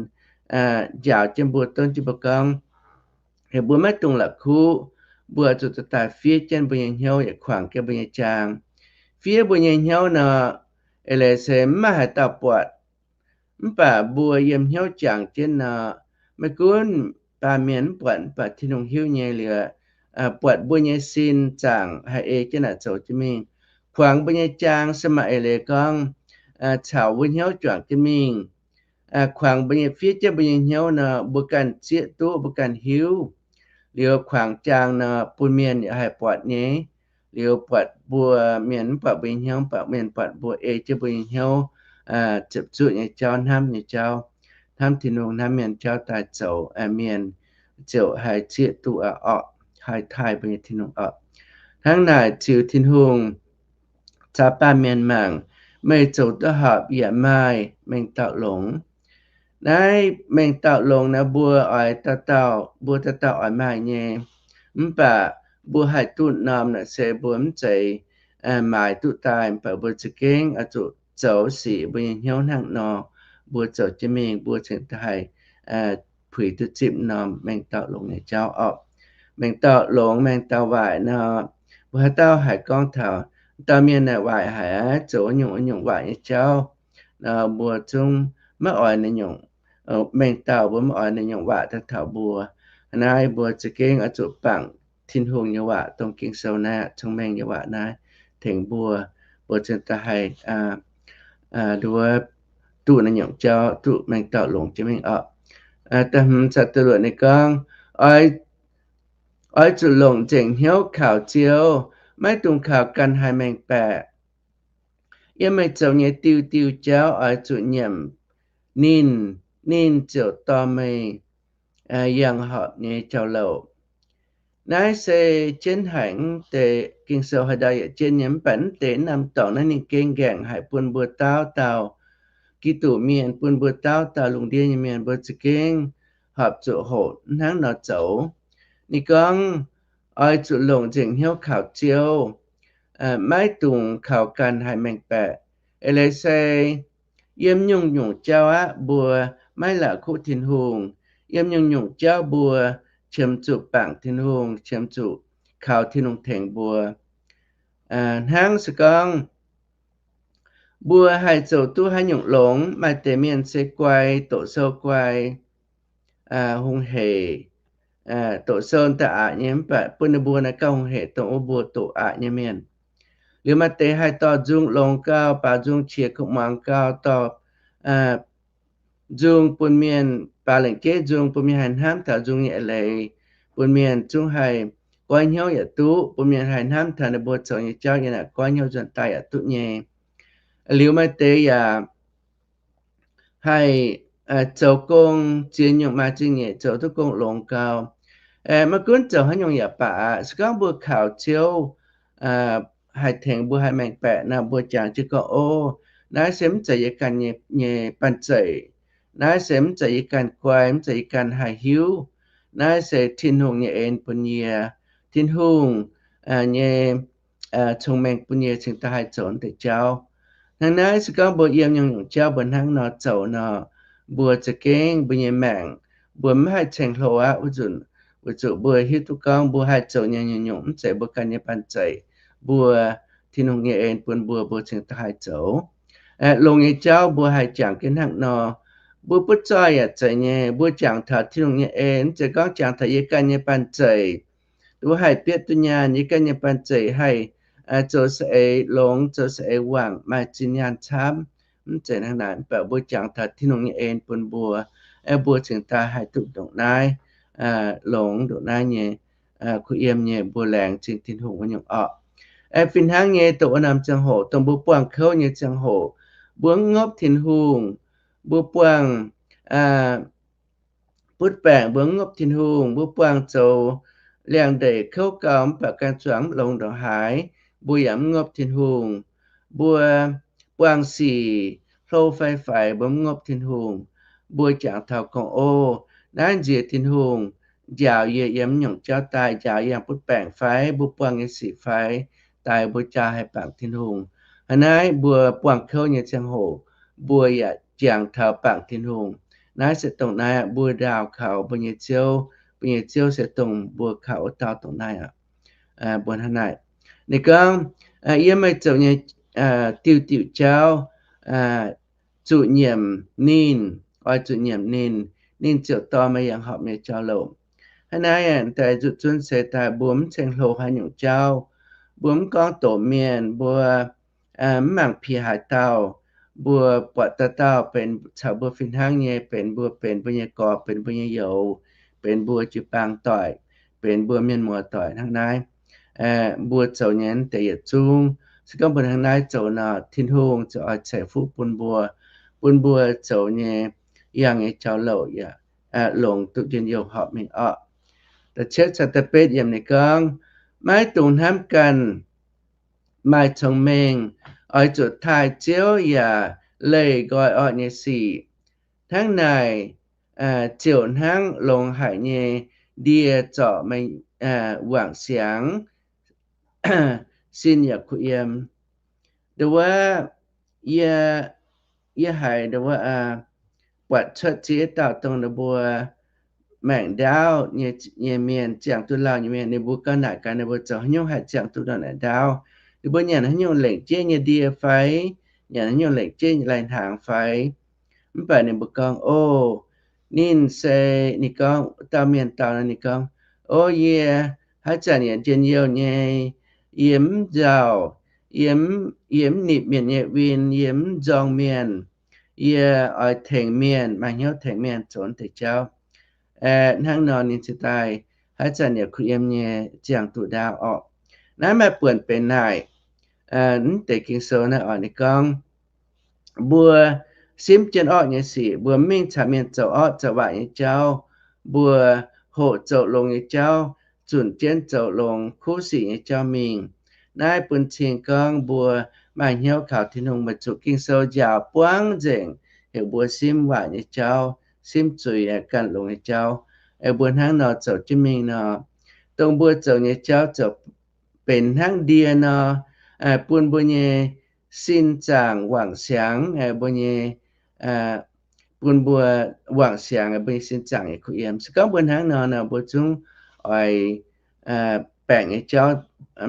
njaaux jienv mbuo, donv jienv mbuo gorngv, heuc mbuo maiv dungx la'kuqv, mbuo zuqc daaih fiev jienv mbuo nyei hnyouv yaac kuangx jienv mbuo nyei jaang. Fiev mbuo nyei hnyouv nor, eix leiz se mv maaih haaix dauh buatc. Mv baac mbuo yiem hnyouv jangx jienv nor, maiv gunv baamh mienh mv buatc, mv baac Tin-Hungh hiuv nyei liuz, buatc mbuo nyei sin zaangc haih ei jienv naaic zoux jienv mingh. Kuangx mbuo nyei jaang se maaih eix leiz gorngv caux wuov hnyouv juangc jienv mingh. Kuangx mbuo nyei, fiev jienv mbuo nyei hnyouv nor, mbuo ganh zieqv duqv, mbuo ganh hiuv. Liuz kuangx jaang nor, bun mienh yaac haih buatc nyei. Liuz buatc mbuo, mienh mv buatc mbuo nyei hnyouv, mv baac mienh buatc mbuo ei jienv mbuo nyei hnyouv ziepc zuoqv nyei jauv, hnamv nyei jauv, hnamv Tin-Hungh, hnamv mienh jauv daaih zoux, mienh ziouc haih zieqv duqv orqc, haih taaih mbuo nyei Tin-Hungh orqc. Hnangv naaic ziux Tin-Hungh caux baamh mienh mangc, meih zoux duqv horpc yaac maaih mengh dauh longx. Naaiv mengh dauh longx naaiv mbuo oix dauh dauh, mbuo dauh dauh oix maaih nyei. Mv baac mbuo haih duqv norm naaic se mbuo mv zeiz maaiz duqv daaih, mv baac mbuo za'gengh oix zuqc zoux sic mbuo nyei hnyouv hnangv nor, mbuo zoux jienv mingh mbuo cingx daaih haih puix duqv zipv norm mengh dauh longx nyei jauv orqc. Mengh dauh longx, mengh dauh waaic nor, mbuo haaix dauh haiz gorngv taux dauh mienh naaic waaic haic aqv, zoux nyungc nyungc waaic nyei jauv, mbuo zungv maiv oix ninh nyungc, mengh dauh mbuo maiv oix ninh nyungc waaic daaih taux mbuo. Naaiv mbuo za'gengh oix zuqc bangc Tin-Hungh nyei waac, dongh Ging-Sou naaiv, cong-mengh nyei waac naaiv tengx mbuo, mbuo cingx daaih haih nduov duqv naaiv nyungc jauv, duqv mengh dauh longx jienv mingh orqc. Da'hmz caux da'luoqc ninh gorngv, oix Oix zuqc longc nzengc hnyouv kaux Ziouv, maiv dungx kaux ganh haih mengh baeqc. Yiem meih zoux nyei diuh diuh jauv oix zuqc nyiemc ninh, ninh ziouc dorh meih yangh horpc nyei jauv-louc. Naaiv se jienv haic, mv deix Ging-Sou haaix ndau yaac jienv nyei, mv baac mv deix naamh dorngx naaiv ninh gengh nqaengc haic bun mbuo dauh dauh Giduc mienh, bun mbuo dauh dauh lungh ndiev nyei mienh mbuo za'gengh horpc zuqc hoqc hnangv nor zoux. Ninh gorngv, oix zuqc longc nzengc hnyouv kaux Ziouv, maiv dungx kaux ganh haih mengh baeqc. Eix leiz se yiem nyungc-nyungc jauv aqv mbuo maiv la'kuqv Tin-Hungh. Yiem nyungc-nyungc jauv mbuo qiemx zuqc bangc Tin-Hungh, qiemx zuqc kaux Tin-Hungh tengx mbuo. Hnangv se gorngv mbuo haih zoux duqv haaix nyungc longx, maaih deix mienh se guai, doqc sou guai, hungh hec, doqc sou daaih aqc nyei, mv baac bun ninh mbuo naaiv gauh hungh hec dongh wuov mbuo doqc aqc nyei mienh. Liuz maaih deix haih dorh nzung longx gau, baaux nzung qiex kuv muangx gau, dorh nzung bun mienh, baaux lengc jeiv nzung bun mienh haih hnamv taux nzung nyei eix leiz, bun mienh zungv haih goiv hnyouv yaac duqv, bun mienh haih hnamv taux ninh mbuo zoux nyei jauv yiem naaic goiv hnyouv nzuonx daaih yaac duqv nyei. Liuz maaih deix yaac haih zoux gong ziex nyungc maaih zingh nyeic zoux duqv gong longx gau. Maiv gunv zoux haaix nyungc yaac baac aqv, se gorngv mbuo kaux Ziouv haih tengx mbuo haih mengh baeqc nor, mbuo jangx jienv gorngv, ov, naaiv se mv zeiz yie ganh nyei banh zeic. Naaiv se mv zeiz yie ganh guai, mv zeiz yie ganh haih hiuv. Naaiv se Tin-Hungh nyei en bun yie, Tin-Hungh nyei cong-mengh bun yie cingx daaih haih zoux deix jauv. Hnangv naaiv se gorngv mbuo yiem nyungc-nyungc jauv mbuo hnangv nor zoux nor, mbuo za'gengh mbuo nyei maengc mbuo mv haih ceng-hlo aqv. Wuov nzunc, weic zuqc mbuo hiuv duqv gorngv mbuo haih zoux nyei nyungc-nyungc mv zeiz mbuo ganh nyei banh zeic. Mbuo, Tin-Hungh nyei en bun mbuo, mbuo cingx daaih haih zoux. Longx nyei jauv mbuo haih jangx jienv hnangv nor. Mbuo butv zoih yaac zeiz nyei, mbuo jangx taux Tin-Hungh nyei en, mv zeiz gorngv jangx taux yie ganh nyei banh zeic. Mbuo haih bietv duqv nyaanh, yie ganh nyei banh zeic haih zoux saeng-eix longx, zoux saeng-eix wangc, maaih zinh nyaanh camv. Mv zeiz hnangv naaic, mv baac mbuo jangx taux Tin-Hungh nyei en bun mbuo, mbuo cingx daaih haih duqv ndongc naaiv, longx ndongc naaiv nyei kuh yiem nyei, mbuo laengz zingh Tin-Hungh wuov nyungc orqc. Fih hnangv nyei, dongh wuov norm ziangh hoc, dongh mbuo buangh kouv nyei ziangh hoc, mbuo mv ngopv Tin-Hungh, mbuo buangh butv baengc mbuo mv ngopv Tin-Hungh, mbuo buangh zoux liangx-ndeic kouv gau mv baac ganh zuangx mv longx ndongc haaix, mbuo yaac mv ngopv Tin-Hungh. Mbuo buangh sic hlo fai faix mbuo mv ngopv Tin-Hungh. Mbuo jangx taux gorngv, ov, naaiv nziex Tin-Hungh njaaux yie yiem mv nyungc jauv daaih, njaaux yie yangh butv baengc fai mbuo buangh nyei sic fai daaih mbuo jaa haih bangc Tin-Hungh. Hnangv naaiv mbuo buangh kouv nyei ziangh hoc, mbuo yaac jangx taux bangc Tin-Hungh. Naaiv se dongh naaiv mbuo ndaauh kaux mbuo nyei Ziouv, mbuo nyei Ziouv se dongh mbuo kaux wuov dauh dongh naaiv aqv. Mbuo hnangv naaic, ninh gorngv, yie meih zoux nyei diuh diuh jauv zuqc nyiemc ninh, oix zuqc nyiemc ninh, ninh ziouc dorh meih yangh horpc nyei jauv-louc. Hnangv naaiv daaih nzuqc zunv se daaih mbuo mv ceng-hlo haaix nyungc jauv, mbuo mv gorngv doqc mienh, mbuo mv mangc piex haaix dauh, mbuo buatc dauh dauh benx caux mbuo fih hnangv nyei, benx mbuo, benx mbuo nyei gorx, benx mbuo nyei youz, benx mbuo jiu-baang doic, benx mbuo mienh muoz doic hnangv naaiv. Mbuo zoux nyei deix yietc zungv, se gorngv mbuo hnangv naaiv zoux nor, Tin-Hungh ziouc oix ceix fuqv bun mbuo, bun mbuo zoux nyei yangh nyei jauv-louc yaac longx duqv njien-youh horpc mingh orqc. Da'cietv caux da'betv yiemc ninh gorngv, maiv dungx hnamv ganh maaih cong-mengh, oix zuqc taaih Ziouv yaac leih nqoi orqv nyei sic. Hnangv naaic ziouc hnangv longx haic nyei ndie zorc meih wangc siangx, sin yaac kuh yiem. Nduov wuov, yie, yie haiz nduov wuov, buatc cuotv ziex dauh dongh ninh mbuo maengc ndaauv nyei mienh, ziangh duqv lauh nyei mienh, ninh mbuo ganh naaic gaax ninh mbuo zoux haaix nyungc haih ziangh duqv ndongc naaic ndaauv. Ninh mbuo nyanc haaix nyungc lengc jeiv nyei ndie fai, nyanc haaix nyungc lengc jeiv nyei lai-hnaangx fai. Mv baac ninh mbuo gorngv, o, ninh se, ninh gorngv, dauh mienh dau nor ninh gorngv, o, yie haaix zanc yaac njien-youh nyei, yie mv nzauh, yie, yie mv nipc mienh nyei win, yie mv nzorng mienh, yie oix tengx mienh, maaih hnyouv tengx mienh zoux deix jauv. Hnangv nor ninh ziouc daaih haaix zanc yaac kuh yiem nyei ziangh duqv ndaauv orqc. Naaiv maaih buonc benx naaic, mv deix Ging-Sou naaiv oc, ninh gorngv, mbuo simv jienv orqv nyei sic, mbuo mv mingh caux mienh zoux orqv zoux waaic nyei jauv, mbuo hoqc zoux longx nyei jauv, zunc jienv zoux longx kuv sic nyei jauv mingh. Naaiv bun cing gorngv mbuo maaih hnyouv kaux Tin-Hungh, weic zuqc Ging-Sou njaaux buangv nzengc heuc mbuo simv waaic nyei jauv, simv zuiz, ganh longx nyei jauv. Mbuo hnangv nor zoux jienv mingh nor, dongh mbuo zoux nyei jauv zoux benx hnangv ndie nor, bun mbuo nyei sin zaangc wangc siangx, mbuo nyei, bun mbuo wangc siangx, mbuo nyei sin zaangc yaac kuh yiem. Se gorngv mbuo hnangv nor nor, mbuo zungv oix baengc nyei jauv,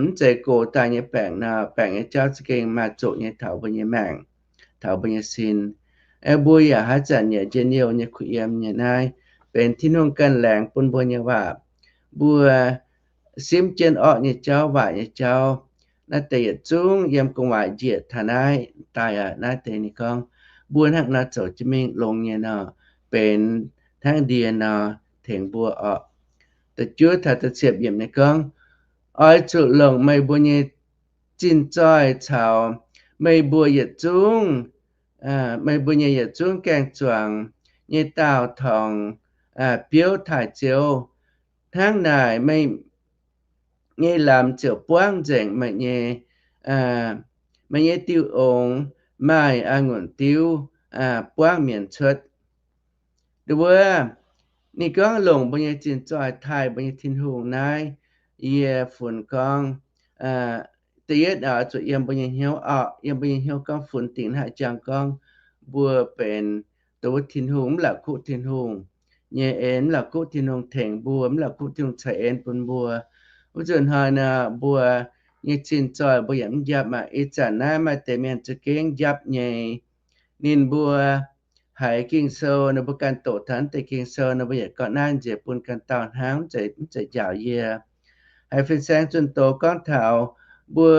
mv zeiz gox daaih nyei baengc nor, baengc nyei jauv za'gengh maaih zuqc nyei taux mbuo nyei maengc, taux mbuo nyei sin. Mbuo yaac haaix zanc yaac njien-youh nyei kuh yiem nyei. Naaiv benx Tin-Hungh ganh laengz bun mbuo nyei waac. Mbuo simv jienv orqv nyei jauv, waaic nyei jauv, naaiv deix yietc zungv yiem gu'nguaaic njiec taux naaiv daaih aqv. Naaiv deix ninh gorngv mbuo hnangv nor zoux jienv mingh longx nyei nor, benx hnangv ndie nor tengx mbuo orqc. Da'juov taux da'cietv yiemc ninh gorngv, oix zuqc longc meih mbuo nyei zinh zoih caux meih mbuo yietc zungv, meih mbuo nyei yietc zungv gaeng-zuangx nyei daauh torngx biouv taaih Ziouv. Hnangv naaic meih nyei lamz ziouc buangv nzengc meih nyei, meih nyei diuh ongx maaih a'ngunc diuv buangv mienz cuotv. Wuov, ninh gorngv longc mbuo nyei zinh zoih taaih mbuo nyei Tin-Hungh naaiv, yie funx gorngv, da'yietv oix zuqc yiem mbuo nyei hnyouv orqc, yiem mbuo nyei hnyouv gorngv funx dingc naaiv jangx gorngv mbuo benx dongh wuov Tin-Hungh, mv la'kuqv Tin-Hungh nyei en, mv la'kuqv Tin-Hungh tengx mbuo, mv la'kuqv Tin-Hungh ceix en bun mbuo. Wuov nzunc hnoi nor, mbuo nyei zinh zoih mbuo yaac mv njapv maah. Ih zanc naaiv maaih deix mienh za'gengh njapv nyei. Ninh mbuo haiz Ging-Sou, ninh mbuo ganh doqc taux naaiv deix Ging-Sou, ninh mbuo yaac gorngv naaiv nziex bun ganh dauh hnangv, mv zeiz, mv zeiz njaaux yie. Haiz fin-saeng zunh doz gorngv taux mbuo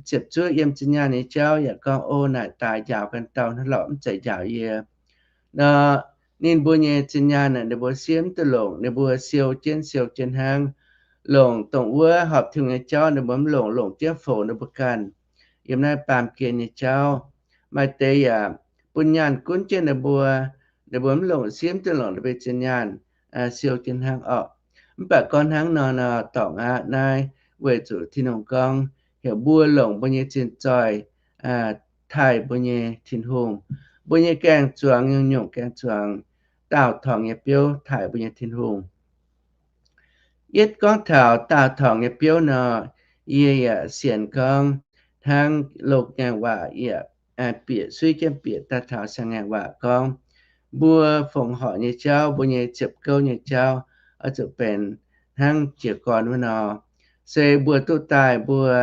ziepc zuoqv yiem zinh nyaanh nyei jauv yaac gorngv, o, naaic daaih njaaux ganh dauh hnangv lorqc, mv zeiz njaaux yie. Nor, ninh mbuo nyei zinh nyaanh aeqv, ninh mbuo siev mv duqv longc, ninh mbuo siou jienv siou jienv hnangv. Longc dongh wuov horpc Tin-Hungh nyei jauv ninh mbuo mv longc, longc jienv foux ninh mbuo ganh yiem naaiv baamh gen nyei jauv. Maaih deix yaac bun nyaanh gunv jienv ninh mbuo, ninh mbuo mv longc, siev mv duqv longc ninh mbuo zinh nyaanh, siou jienv hnangv orqc. Mv baac gorngv hnangv nor nor, dorngc aqv. Naaiv weic zuqc Tin-Hungh gorngv heuc mbuo longc mbuo nyei zinh zoih taaih mbuo nyei Tin-Hungh. Mbuo nyei gaeng-zuangx, nyungc-nyungc gaeng-zuangx, daauh torngx nyei biouv taaih mbuo nyei Tin-Hungh. Yietv gorngv taux daauh torngx nyei biouv nor, yie yaac sienx gorngv hnangv loz-ngaengc waac yaac bieqc, suiv jienv bieqc daaih taux siang-ngaengc waac gorngv, mbuo fongc horc nyei jauv, mbuo nyei ziepc gouv nyei jauv, oix zuqc benx hnangv jiez gorn wuov nor. Se mbuo duqv daaih mbuo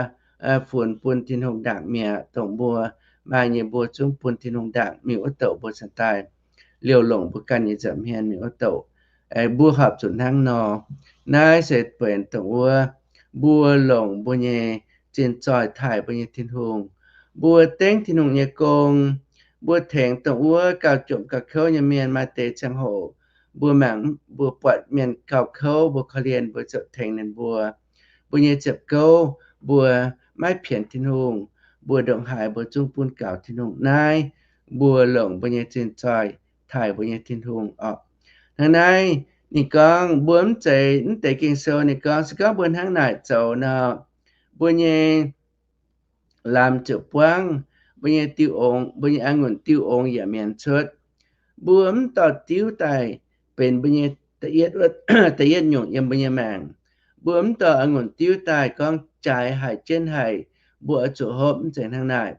funx bun Tin-Hungh ndaangc mi'aqv. Dongh mbuo maaih nyei mbuo zungv bun Tin-Hungh ndaangc mingh wuov douc mbuo cingx daaih liouh longc mbuo ganh nyei nza'hmien mingh wuov douc. Mbuo horpc zuqc hnangv nor. Naaiv se benx dongh wuov mbuo longc mbuo nyei zinh zoih taaih mbuo nyei Tin-Hungh. Mbuo dengv Tin-Hungh nyei gong, mbuo tengx dongh wuov gauh jomc gauh kouv nyei mienh maaih deix ziangh hoc, mbuo mangc mbuo buatc mienh gauh kouv, mbuo korv-lienh, mbuo ziouc tengx ninh mbuo. Mbuo nyei ziepc gouv, mbuo maiv pienx Tin-Hungh, mbuo ndongc haaix mbuo zungv bun gaux Tin-Hungh. Naaiv mbuo longc mbuo nyei zinh zoih taaih mbuo nyei Tin-Hungh orqc. Hnangv naaiv ninh gorngv mbuo mv zeiz, mv deix Ging-Sou ninh gorngv, se gorngv mbuo hnangv naaic zoux nor, mbuo nyei lamz ziouc buangv, mbuo nyei diuh ongx, mbuo nyei a'ngunc diuh ongx yaac mienz cuotv. Mbuo mv dorh diuv daaih benx mbuo nyei da'yietv, da'yietv nyungc yiem mbuo nyei maengc. Mbuo mv dorh a'ngunc diuv daaih gorngv jaaix haic, jienv haic, mbuo oix zuqc hopv, mv zeiz hnangv naaic.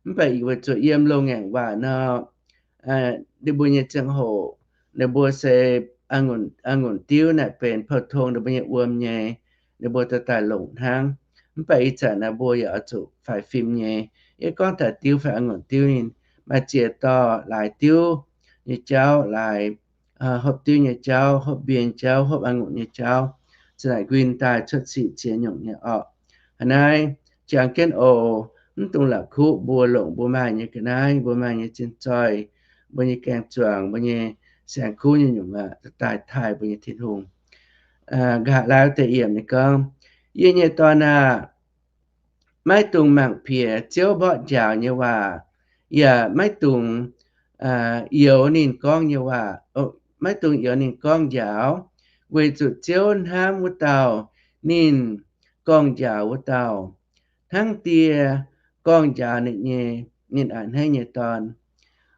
Mv baac weic zuqc yiem loz-ngaengc waac nor, ninh mbuo nyei ziangh hoc, ninh mbuo se a'ngunc, a'ngunc diuv naaic benx pou tong ninh mbuo nyei wuom nyei, ninh mbuo dorh daaih longc hnangv. Mv baac ih zanc naaic mbuo yaac oix zuqc faix fim nyei. Yie gorngv taux diuv fai a'ngunc diuv ninh, maaih ziex dorh laaix diuv nyei jauv, laaix hopv diuv nyei jauv, hopv mbie nyei jauv, hopv a'ngunc nyei jauv, za'naaic nquin daaih cuotv sic ziex nyungc nyei orqc. Hnangv naaiv jangx jienv oc, mv dungx la'kuqv mbuo longc mbuo maaih nyei ga'naaiv, mbuo maaih nyei zinh zoih, mbuo nyei gaeng-zuangx, mbuo nyei saeng-kuv nyei nyungc aqv, daaih taaih mbuo nyei Tin-Hungh. nqa'haav laai wuov deix yiemc ninh gorngv, Yie nyei dorn aah! Maiv dungx mangc piex Ziouv mborqv njaaux nyei waac, yaac maiv dungx youx ninh gorngv nyei waac, maiv dungx youx ninh gorngv njaaux, weic zuqc Ziouv hnamv wuov dauh ninh gorngv-njaaux wuov dauh, hnangv die gorngv-njaaux ninh nyei, ninh a'hneiv nyei dorn.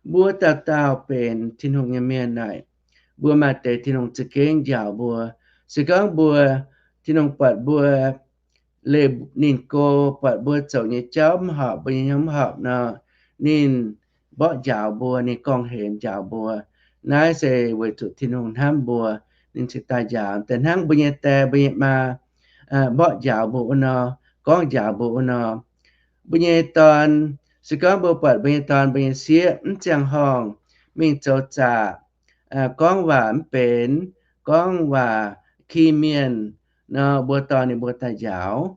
Mbuo dauh dauh benx Tin-Hungh nyei mienh naaic, mbuo maaih deix Tin-Hungh za'gengh njaaux mbuo. Se gorngv mbuo, Tin-Hungh buatc mbuo leih ninh go, buatc mbuo zoux nyei jauv mv horpc, mbuo nyei hnyouv mv horpc nor, ninh mborqv njaaux mbuo, ninh gorngv-hemx njaaux mbuo. Naaiv se weic zuqc Tin-Hungh hnamv mbuo, ninh cingx daaih njaaux. Da'hnangv mbuo nyei die, mbuo nyei maa mborqv njaaux mbuo wuov nor, gorngv njaaux mbuo wuov nor, mbuo nyei dorn, se gorngv mbuo buatc mbuo nyei dorn, mbuo nyei sieqv mv ziangh horngh mingh zoux zaqc, gorngv waac mv benx, gorngv waac ki mienh nor, mbuo dorh ninh mbuo daaih njaaux.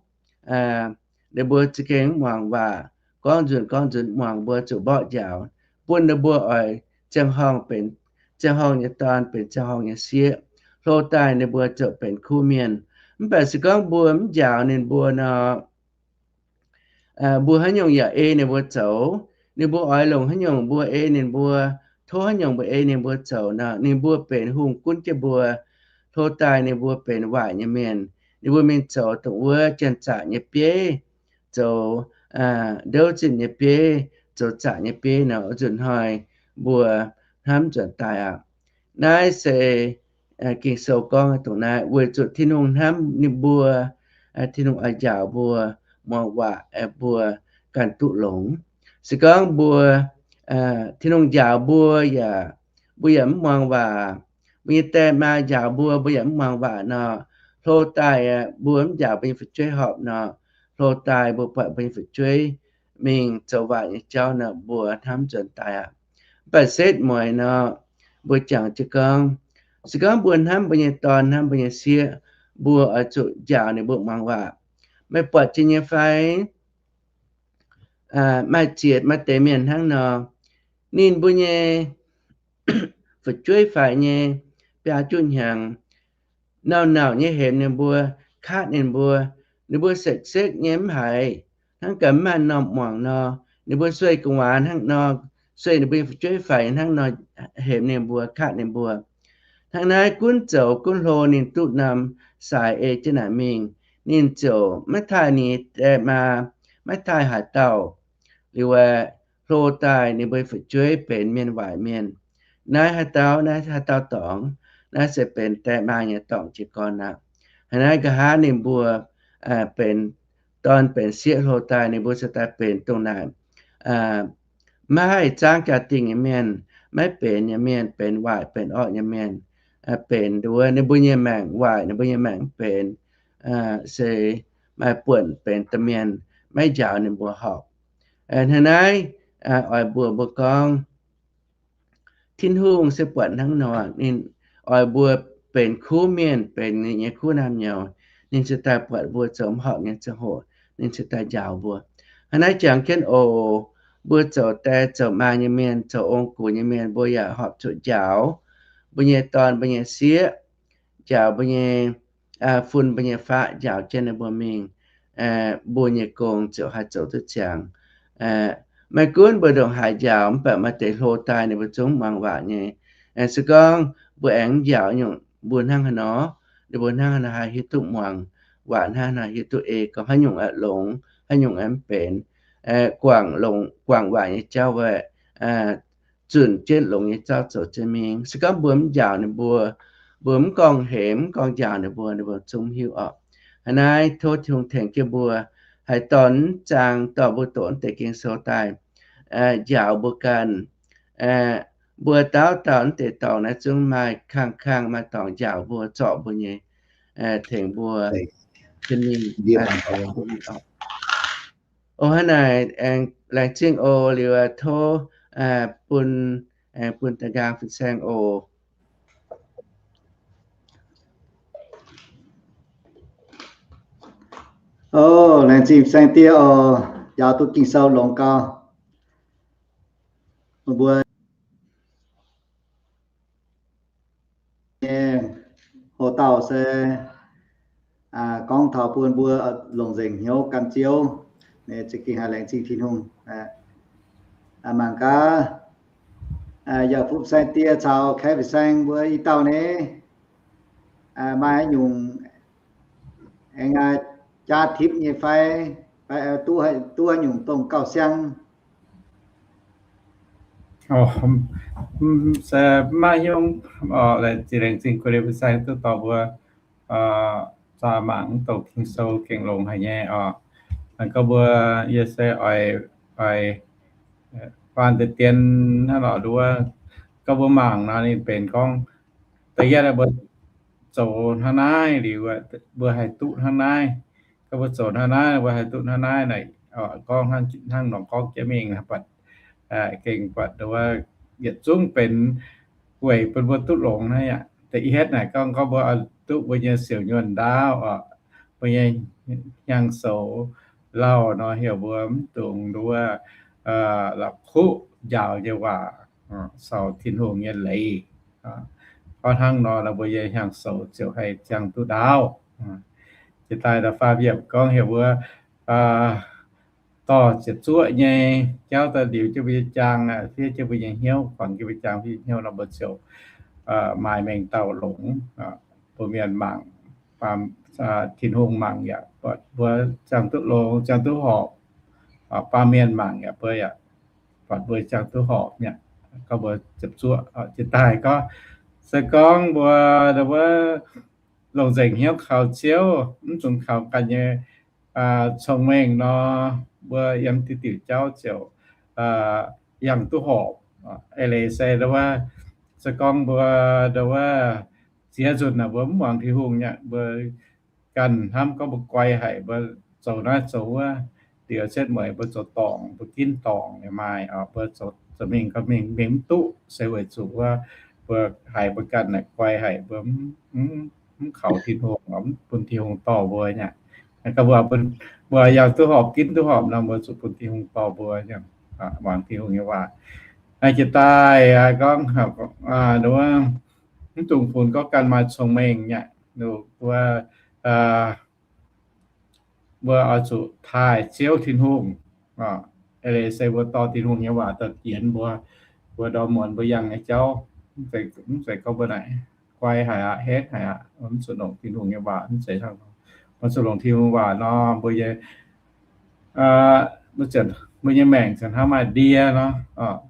Ninh mbuo za'gengh mv muangx waac, gorngv nzunc gorngv nzunc mv muangx, mbuo zuqc mborqv njaaux, bun ninh mbuo oix ziangh horngh benx ziangh horngh nyei dorn, benx ziangh horngh nyei sieqv. Hlo daaih ninh mbuo ziouc benx kuv mienh. Mv baac se gorngv mbuo mv njaaux ninh mbuo nor, mbuo haaix nyungc yaac ei ninh mbuo zoux. Ninh mbuo oix longc haaix nyungc mbuo ei ninh mbuo, tov haaix nyungc mbuo ei ninh mbuo zoux nor, ninh mbuo benx hungh gunv jienv mbuo. Hlo daaih ninh mbuo benx waaic nyei mienh. Ninh mbuo mingh zoux dongh wuov janx-zaqc nyei bieiv, zoux ndouv zinh nyei bieiv, zoux zaqc nyei bieiv nor, nzunc hnoi mbuo hnamv nzuonx daaih aqv. Naaiv se Ging-Sou gorngv dongh naaiv, weic zuqc Tin-Hungh hnamv ninh mbuo, Tin-Hungh oix njaaux mbuo muangx waac, mbuo ganh duqv longx. Se gorngv mbuo, Tin-Hungh njaaux mbuo yaac, mbuo yaac mv muangx waac, mbuo nyei die maa njaaux mbuo, mbuo yaac mv muangx waac nor, hlo daaih mbuo mv njaaux mbuo nyei fu'jueiv horpc nor, hlo daaih mbuo buatc mbuo nyei fu'jueiv mingh zoux waaic nyei jauv nor, mbuo hnamv nzuonx daaih aqv. Mv baac setv mueiz nor, mbuo jangx jienv gorngv, se gorngv mbuo hnamv mbuo nyei dorn, hnamv mbuo nyei sieqv, mbuo oix zuqc njaaux ninh mbuo muangx waac. Meih buatc jienv nyei fai? Maaih ziex maaih deix mienh hnangv nor, ninh mbuo nyei fu'jueiv faix nyei biaa juqv hnyangx, nauc-nauc nyei hemx ninh mbuo, katv ninh mbuo, ninh mbuo sekv-sekv nyei mv haiz, hnangv gaax mv maaih norm muangx nor, ninh mbuo sueih gu'nguaaz hnangv nor, sueih ninh mbuo nyei fu'jueiv faix hnangv nor, hemx ninh mbuo, katv ninh mbuo. Hnangv naaiv gunv zoux gunv hlo ninh duqv norm sai ei jienv naaic mingh, ninh ziouc maiv taaih ninh die maa, maiv taaih haaix dauh. Liuz aeqv, hlo daaih ninh mbuo fu'jueiv benx mienh waaic mienh. Naaiv haaix dauh, naaiv haaix dauh dorngx? Naaiv se benx die maa nyei dorngc jiez gorn aqv. Hnangv naaiv nqa'haav ninh mbuo benx dorn benx sieqv hlo daaih, ninh mbuo se daaih benx dongh naaic maiv haih zaangv jaa-dingh nyei mienh, maiv benx nyei mienh, benx waaic benx orqv nyei mienh, benx nduov ninh mbuo nyei maengc waaic, ninh mbuo nyei maengc mv benx, se maaih buonc benx domh mienh maiv njaaux ninh mbuo horpc. Hnangv naaiv oix mbuox mbuo gorngv, Tin-Hungh se buatc hnangv nor, ninh oix mbuo benx kuv mienh, benx ninh nyei kuv naamh nyouz. Ninh se daaih buatc mbuo zoux mv horpc nyei ziangh hoc, ninh se daaih njaaux mbuo. Hnangv naaiv jangx jienv oc, mbuo zoux die zoux maa nyei mienh, zoux ong-gux nyei mienh, mbuo yaac horpc zuqc njaaux mbuo nyei dorn mbuo nyei sieqv, njaaux mbuo nyei fun mbuo nyei faqv, njaaux jienv ninh mbuo mingh, mbuo nyei gong ziouc haih zoux duqv ziangx. Maiv gunv mbuo ndongc haaix njaaux, mv baac maaih deix hlo daaih ninh mbuo zungv muangx waac nyei. Se gorngv mbuo aengx mv njaaux nyungc, mbuo hnangv haaix nor, ninh mbuo hnangv haaix nor haih hiuv duqv muangx waac, hnangv haaix nor hiuv duqv ei gorngv haaix nyungc aeqv longx, haaix nyungc aeqv mv benx, guangc longx, guangc waac nyei jauv aeqv, zunc jienv longx nyei jauv zoux jienv mingh. Se gorngv mbuo mv njaaux ninh mbuo, mbuo mv gorngv-hemx, mv gorngv-njaaux ninh mbuo, ninh mbuo zungv mv hiuv orqc. Hnangv naaiv tov Tin-Hungh tengx jienv mbuo, haaix dorn mv zaang dorh mbuo doqc naaiv deix Ging-Sou daaih njaaux mbuo ganh, mbuo dauh dauh naaiv deix dorngx naaiv zungv maaih kangh kangh maaih dorngx njaaux mbuo, zorc mbuo nyei, tengx mbuo. O, hnangv naaic, aengx laengz zingh oc. Liuz tov, aengx bun da'nqaang fin-saeng oc. O, laengz zingh fin-saeng diev oc, njaaux duqv Ging-Sou longx gau. Mbuo nyei hoc dauh se gorngv taux bun mbuo longc nzengc hnyouv gan Ziouv, za'gengh haih laengz zingh Tin-Hungh. Mangc gaax, yaac fu-saeng die caux kaeqv fin-saeng mbuo i dauh nyei, maaih haaix nyungc aengx jaa tipv nyei fai, fai duqv haaix nyungc dongh gauh siang? Se maiv hiuv, laengz zingh, laengz zingh kuv liuz fin-saeng duqv dorh mbuo zaah mangc mv dongc Ging-Sou gengh longx haic nyei oc. Gorngv mbuo, yie se oix, oix faan deix dien hnangv nor nduov. Gorngv mbuo mangc nor ninh benx gorngv, da'yietv mbuo zoux hnangv naaiv liuz, mbuo haih duqv hnangv naaiv. Gorngv mbuo zoux hnangv naaiv, mbuo haih duqv hnangv naaiv naaic, gorngv hnangv nor gorngv jienv mingh buatc, gengh buatc nduov yietc zungv benx weic bun mbuo duqv longx naaiv aqv. Da'yietv naaic gorngv, gorngv mbuo duqv mbuo nyei siouc nyuonh ndaauv oc, mbuo nyei hnyangx-soux lauh nor, heuc mbuo mv dungx nduov la'kuqv njaaux nyei waac, caux Tin-Hungh nyei leiz. Gorngv hnangv nor, mbuo nyei hnyangx-soux ziouc haih ziangh duqv ndaauv. Jiex daaih da'faam yiemc gorngv heuc mbuo dorh ziepc zuoqv nyei jauv daaih liuz jienv mbuo nyei jaang, fiev jienv mbuo nyei hnyouv, kuangx jienv mbuo jaang fiev hnyouv nor, mbuo ziouc maaih mengh dauh longx. Mbuo mienh mangc, Tin-Hungh mangc yaac buatc mbuo ziangh duqv longx, ziangh duqv horpc. Baamh mienh mangc yaac mbuo yaac buatc mbuo ziangh duqv horpc mi'aqv. Gorngv mbuo ziepc zuoqv jiex daaih gorngv, se gorngv mbuo wuov longc nzengc hnyouv kaux Ziouv, mv dungx kaux ganh nyei cong-mengh nor, mbuo yiem diuh diuh jauv ziouc yangh duqv horpc. Eix leiz se wuov, se gorngv mbuo wuov ziex nzunc naaic mbuo mv muangx Tin-Hungh nyei, mbuo ganh hnamv gorngv mbuo guai haic, mbuo zoux naaiv zoux wuov, liuz setv mueiz mbuo zoux dorngc, mbuo ginv dorngc yaac maaih, mbuo zoux mingh gau mingh, mingh mv duqv, se weic zuqc wuov, mbuo haiz mbuo ganh naaic guai haic, mbuo mv kaux Tin-Hungh, mv bun Tin-Hungh dorh mbuo nyei. Mbuo, mbuo yangh duqv horpc, ginv duqv horpc nor, mbuo zuqc bun Tin-Hungh dorh mbuo nyei, muangx Tin-Hungh nyei waac. Jiex daaih gorngv, mv dungx funx gorngv ganh maaih cong-mengh nyei. Mbuo, mbuo oix zuqc taaih Ziouv Tin-Hungh. Eix leiz se mbuo dorh Tin-Hungh nyei waac daaih yienx mbuo, mbuo ndorm muonz mbuo yangh nyei jauv, mv zeiz gorngv mbuo naaic guai haic aqv, henv haic aqv, mv zuqc longc Tin-Hungh nyei waac, mv zeiz hnangv nor. Mbuo zuqc longc Tin-Hungh waac nor, mbuo nyei, mbuo nyei maengc ziouc hnangv maaih ndie nor,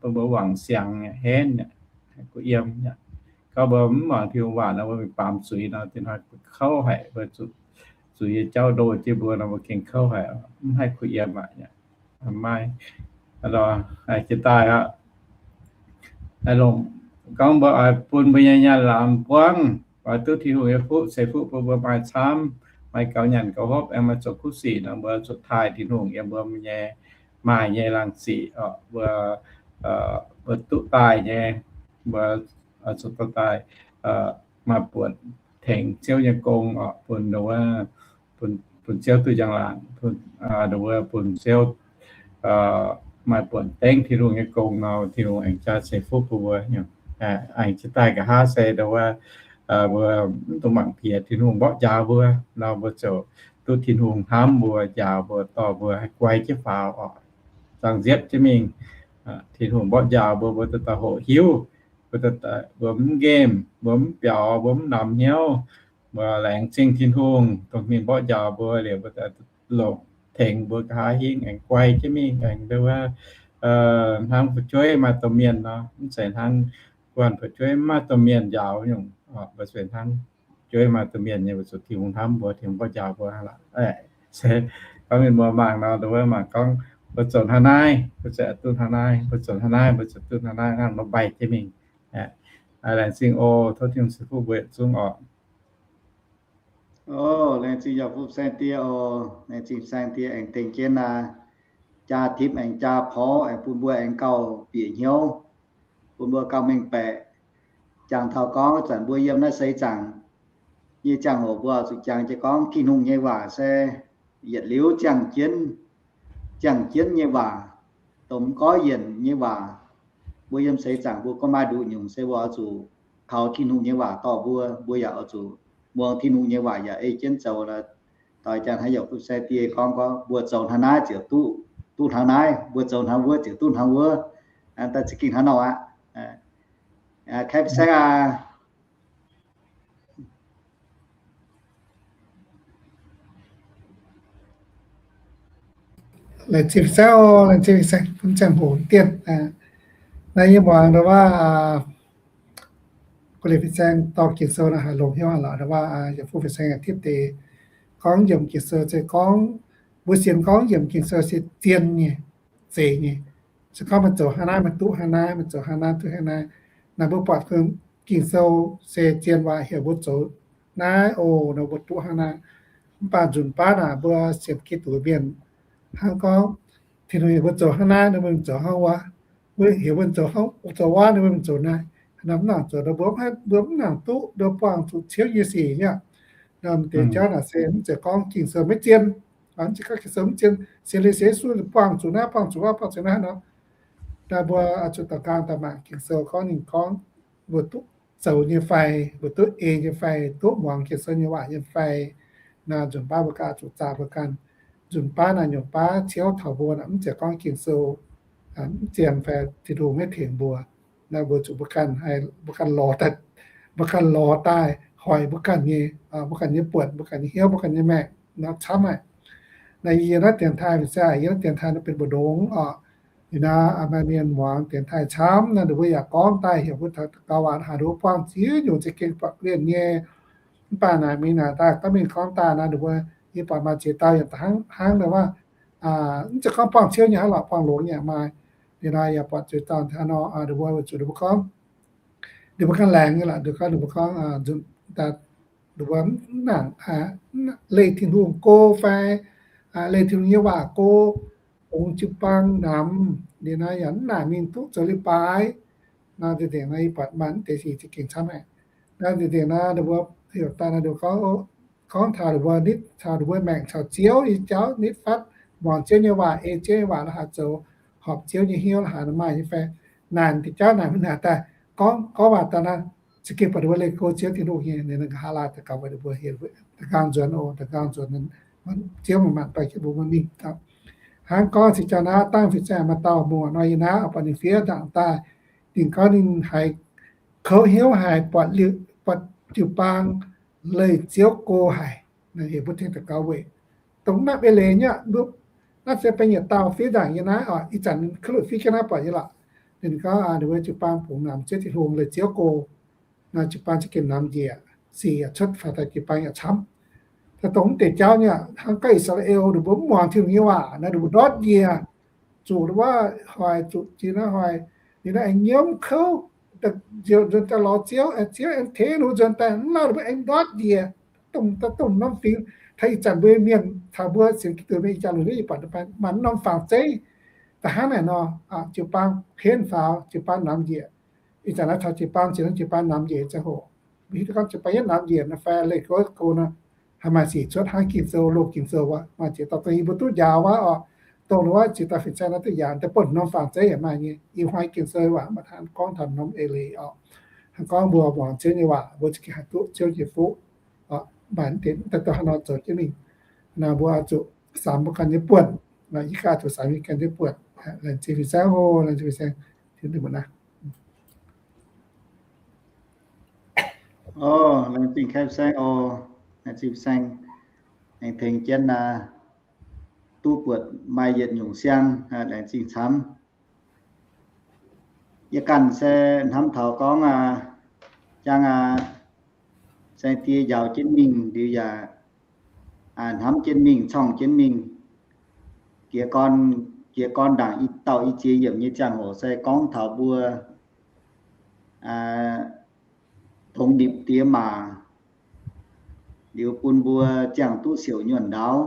bun mbuo wangc siangx nyei, henv nyei, kuh yiem nyei. Gorngv mbuo mv muangx Tin-Hungh waac nor, mbuo mingh baamz zuiz nor, da'hnoi kouv haic, mbuo zuqc zuiz nyei jauv ndoh jienv mbuo nor, mbuo gengh kouv haic, mv haih kuh yiem aqv. Maaih, jiex daaih aqv, gorngv mbuo oix bun mbuo nyei nyaanh lamz buangv, oix duqv Tin-Hungh nyei fuqv ceix fuqv bun mbuo maaih camv, maaih gaux nyanc gaux hopv, aengx maaih zoux kuv sic nor, mbuo zuqc taaih Tin-Hungh yiem mbuo nyei maaih nyei laangz ziqc, mbuo, mbuo duqv daaih nyei, mbuo zuqc dorh daaih, maaih buonc tengx Ziouv nyei gong oc, bun, bun Ziouv duqv njang-laangc, bun Ziouv maaih buonc dengv Tin-Hungh nyei gong nor, Tin-Hungh aengx jaa ceix fuqv bun mbuo. Aengx jiex daaih nqa'haav se ndo wuov, mbuo mv dungx mangc piex Tin-Hungh mborqv njaaux mbuo nor, mbuo ziouc duqv Tin-Hungh hnamv mbuo, njaaux mbuo, dorh mbuo haih guai jienv faaux oc, zaangc nziepv jienv mingh. Tin-Hungh mborqv njaaux mbuo, mbuo daaih daaih hoqc hiuv, mbuo mv nqemh, mbuo mv biaux, mbuo mv namx hnyouv, mbuo laengz zingh Tin-Hungh dongh ninh mborqv njaaux mbuo liuz, mbuo longc tengx mbuo nqa'haav hingv aengx guai jienv mingh, aengx ndo wuov, hnangv fu'jueiv maaih domh mienh nor, mv zeiz hnangv guanh fu'jueiv mv maaih domh mienh njaaux nyungc. Mbuo se hnangv fu'jueiv maaih domh mienh nyei, mbuo zuqc Tin-Hungh hnamv mbuo, Tin-Hungh mborqv njaaux mbuo aqv. Se gorngv mienh muoz mangc nor, ndo wuov mangc gorngv mbuo zoux hnangv naaiv, mbuo ziouc duqv hnangv naaiv, mbuo zoux hnangv naaiv, mbuo ziouc duqv hnangv naaiv, hnangv nor mbaih jienv mingh. Laengz zingh oc. Tov Tin-Hungh ceix fuqv mbuo yietc zungv oc. Laengz zingh yaac fu-saeng die oc. Laengz zingh saeng die aengx tengx jienv naaiv jaa tipv aengx jaa porv aengx bun mbuo aengx gauh bieqc hnyouv, bun mbuo gauh mengh baeqc. Jangx taux gorngv zanc mbuo yiem naaiv seix zaangc nyei ziangh hoc mbuo zuqc jangx jienv gorngv Tin-Hungh nyei waac se yietc liuz ziangh jienv, ziangh jienv nyei waac, dongh mv goiv yienc nyei waac. Mbuo yiem seix zaangc mbuo gorngv maaih nduqc nyungc se mbuo oix zuqc kaux Tin-Hungh nyei waac dorh mbuo, mbuo yaac oix zuqc muangx Tin-Hungh nyei waac yaac ei jienv zoux. Doix jangx haaix yaac fu-saeng die gorngv, gorngv mbuo zoux hnangv naaiv ziouc duqv, duqv hnangv naaiv, mbuo zoux hnangv wuov ziouc duqv hnangv wuov. Daaih za'gengh hnangv nor aqv. Kaeqv saeng aac, laengz zingh saeng, laengz zingh saeng, bun ziangh hoc dienh. Naaiv yie muangx ndau waac, gu'lec fin-saeng dorh Ging-Sou naaiv haih longx hnyouv aqv lorqc. Ndau waac yaac fu fin-saeng yaac tipv deix gorngv yiemc Ging-Sou se gorngv, mbuo sienx gorngv yiemc Ging-Sou se zien nyei, zeiz nyei. Se gorngv meih zoux hnangv naaiv, meih duqv hnangv naaiv, meih zoux hnangv naaiv, duqv hnangv naaiv. Naaiv mbuo buatc Ging-Sou se zien waac heuc mbuo zoux naaiv oc, nor mbuo duqv hnangv naaiv. Mv baac nzunc baav naaic mbuo sienx Giduc mienh hnangv gorngv Tin-Hungh heuc mbuo zoux hnangv naaiv, ninh mbuo zoux hnangv wuov. Mbuo heuc mbuo zoux hnangv, zoux wuov, ninh mbuo zoux naaiv. Naaiv mv nangc zoux, mbuo mv nangc duqv, mbuo buangh zuqc ciouv nyei sic nyei. Naaiv deix jauv naaic se mv zeiz gorngv Ging-Sou maiv zien, mv zeiz gorngv Ging-Sou mv zien, se leiz se Yesu buangh zuqc naaiv, buangh zuqc wuov, buangh zuqc naaiv nor. Naaiv mbuo zuqc daux ganh daaih mangc Ging-Sou gorngv ninh gorngv mbuo duqv zoux nyei fai, mbuo duqv ei nyei fai, duqv muangx Ging-Sou nyei waac nyei fai. Naaiv nzunc baav mbuo ganh zuqc zaah mbuo ganh. Nzunc baav naaiv nyungc baav ciouv taux mbuo naaic mv zeiz gorngv Ging-Sou mv zien fai Tin-Hungh maiv tengx mbuo. Naaiv mbuo zuqc mbuo ganh haih, mbuo ganh lorz daaih, mbuo ganh lorz daaih hoic mbuo ganh nyei, mbuo ganh nyei buonc, mbuo ganh nyei hnyouv, mbuo ganh nyei maengc nor camv haic. Naaiv yie naaiv dienx taaih mv zeiz, yie naaiv dienx taaih naaiv benx mbu'ndongx oc. Liuz naaiv maaih mienh muangx dienx taaih camv naaiv, ninh mbuo yaac gorngv daaih heuc mbuo gauh waac haaix nduov buangh ziex nyungc za'gengh buatc lienh nyei. Mv baac naaic mingh naaic daaih gorngv mingh gorngv daaih naaiv, ninh mbuo yie buatc maaih ziex dauh yaac hnangv, hnangv naaic waac, mv zeiz gorngv buangh ciouv nyei hnangv lorqc, buangh longx nyei maaih. Liuz naaiv yaac buatc ziex dauh hnangv nor, ninh mbuo weic zuqc ninh mbuo gorngv, ninh mbuo ganh laengz nyei lorqc, ninh mbuo gorngv, ninh mbuo gorngv, ninh mbuo mv nangc leih Tin-Hungh go fai leih Tin-Hungh nyei waac go, ongx jiu-baang namx, liuz naaiv yaac mv nangc mingh duqv zoux leiz-baaix. Naaiv nzengc naaiv yie buatc maaih mv deix sic za'gengh camv haic. Naaiv nzengc naaiv ninh mbuo heuc daaih naaiv ninh mbuo gorngv, gorngv taux ninh mbuo nitv taux ninh mbuo maengc caux Ziouv nyei jauv, nitv fatv muangx Ziouv nyei waac, ei Ziouv nyei waac la'haaix zoux, horpc Ziouv nyei hnyouv la'haaix maaih nyei fai. Naaic deix jauv naaic mv naaic daaih gorngv, gorngv waac daaih naaiv za'gengh buatc ninh mbuo leih go Ziouv Tin-Hungh nyei, ninh ga'haav laai daux gaux weic ninh mbuo, da'nqaang nzuonx oc, da'nqaang nzuonx, Ziouv maanc-maanc dorh jienv mbuo mingh. Hnangv gorngv se jauv naaiv dangh fin-saeng maaih dauh muoz nor, yie naaiv buatc ninh fiev ndaangc daaih, ninh gorngv ninh haiz kouv hnyouv haic, buatc liuz, buatc jiu-baang leih Ziouv go haic, heuc mbuo tengx daux gaux weic dongh naaiv eix leiz nyei. Naaiv se benx yietc dauh fiev ndaangc yie naaiv oc, ih zanc ninh kouv luoqc fiev jienv naaiv buatc yie lorqc. Ninh gorngv ninh mbuo jiu-baang bungx namx Ziouv Tin-Hungh leih Ziouv go. Naaiv jiu-baang za'gengh namx njiec, sic yaac cuotv faaux daaih, jiu-baang yaac camv. Daaih dongh mv deix jauv nyei, hnangv gorngv I^saa^laa^en ninh mbuo mv muangx Tin-Hungh nyei waac naaiv, ninh mbuo ndortv njiec, zuqc wuov hoic, zuqc jiex naaiv hoic, ninh naaiv aengx nyiemv kouv, nzuonx daaih lorz Ziouv, Ziouv aengx tengx ninh mbuo nzuonx daaih, mv lauh ninh mbuo aengx ndortv njiec, dongh, dongh norm fingx. Taux ih zanc mbuo mienh caux mbuo sienx Giduc mienh ih jaax lungh ndiev yie buatc maaih norm fangx zeiv da'hnangv naaic nor, jiu-baang henv faaux, jiu-baang namx njiec. Ih zanc naaiv taux jiu-baang, ziouc jiu-baang namx njiec ziangh hoc, mbuo hiuv duqv gorngv jiu-baang yietv namx njiec nor fai leih go nor, haih maaih sic cuotv hnangv Ging-Sou, loz Ging-Sou wuov. Maaih ziex dauh dongh yie mbuo duqv njaaux wuov oc, dongh wuov ziex dauh fin-saeng naaiv duqv njaaux daaih, bun norm fangx zeiv yaac maaih nyei. Yie hnoi Ging-Sou waac maaih hnangv gorngv taux norm eix leiz oc. Hnangv gorngv mbuo muangx Ziouv nyei waac, mbuo za'gengh haih duqv Ziouv nyei fuqv. Maaih deix daaih dongh haaix nor zoux jienv mingh. Naaiv mbuo zuqc samx mbuo ganh nyei buonc. Yie ganh zuqc samx yie ganh nyei buonc. Laengz zingh fin-saeng oc, laengz zingh fin-saeng. Laengz zingh fin-saeng oc, laengz zingh fin-saeng aengx tengx jienv duqv buatc maaih yietc nyungc siang, laengz zingh camv. Yie ganh se hnamv taux gorngv, jang, saeng-die njaaux jienv mingh liuz yaac hnamv jienv mingh, corngh jienv mingh. Jiez gorn, jiez gorn ndaangc i dauh i ziex yiemc nyei ziangh hoc se gorngv taux mbuo dongz nipc diex maac, liuz bun mbuo ziangh duqv siouc nyuonh ndaauv.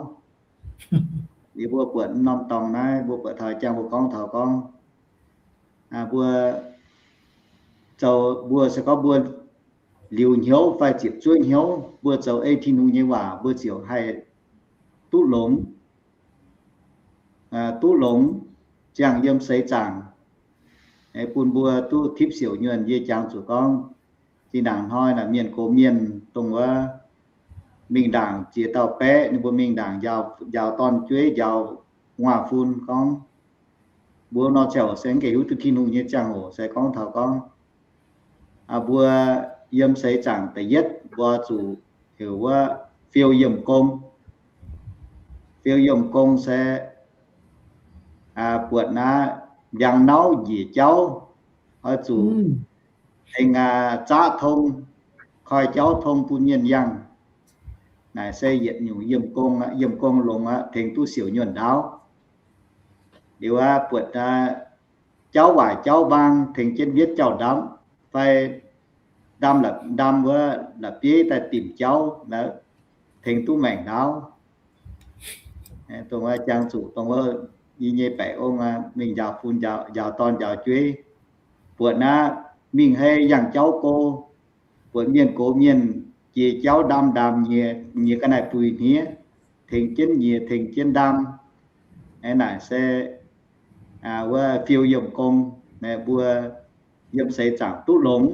Liuz mbuo buatc norm dorngx naaiv, mbuo buatc taux jang mbuo gorngv taux gorngv, mbuo zoux, mbuo se gorngv mbuo liuz hnyouv fai ziepc zuoqv hnyouv, mbuo zoux ei Tin-Hungh nyei waac, mbuo ziouc haih duqv longx, duqv longx ziangh yiem seix zaangc, bun mbuo duqv tipv siouc nyuonh. Yie jangx zuqc gorngv, zinh ndaangc hnoi naaic mienh gox mienh dongh wuov mingh ndaangc ziex dauh baeqv, ninh mbuo mingh ndaangc njaaux, njaaux dorn-jueiv, njaaux gu'nguaaz-fun gorngv, mbuo nor ziangh hoc se mv gaengh hiuv duqv Tin-Hungh nyei ziangh hoc se gorngv taux gorngv, mbuo yiem seix zaangc da'yietv mbuo zuqc heuc wuov fiou yiemh gong. Fiou yiemh gong se buatc naaiv ndiangx-nauv njiec jauv, oix zuqc tengx zaqv tong, koi jauv tong bun mienh yangh. Naaic se yietc nyungc yiemh gong, yiemh gong longx aqv, tengx duqv siouc nyuonh ndaauv. Liuz aqv, buatc jauv waaic jauv mbaang tengx jienv mietv jauv-ndamv, fai ndamv, ndamv wuov la'bieiv daaih dimc jauv, tengx duqv maengc ndaauv. Dongh wuov jangx zuqc dongh wuov yie nyei baeqc ong mingh njaaux fun, njaaux dorn njaaux jueiv, buatc naaiv mingh hei yangh jauv go, buatc mienh gox mienh jiex jauv ndaam-ndaam nyiex, nyiex ga'naaiv buix hniev, tengx jienv nyiex tengx jienv ndaam. Naaic se wuov fiou yiemh gong, mbuo yiem seix zaangc duqv longx,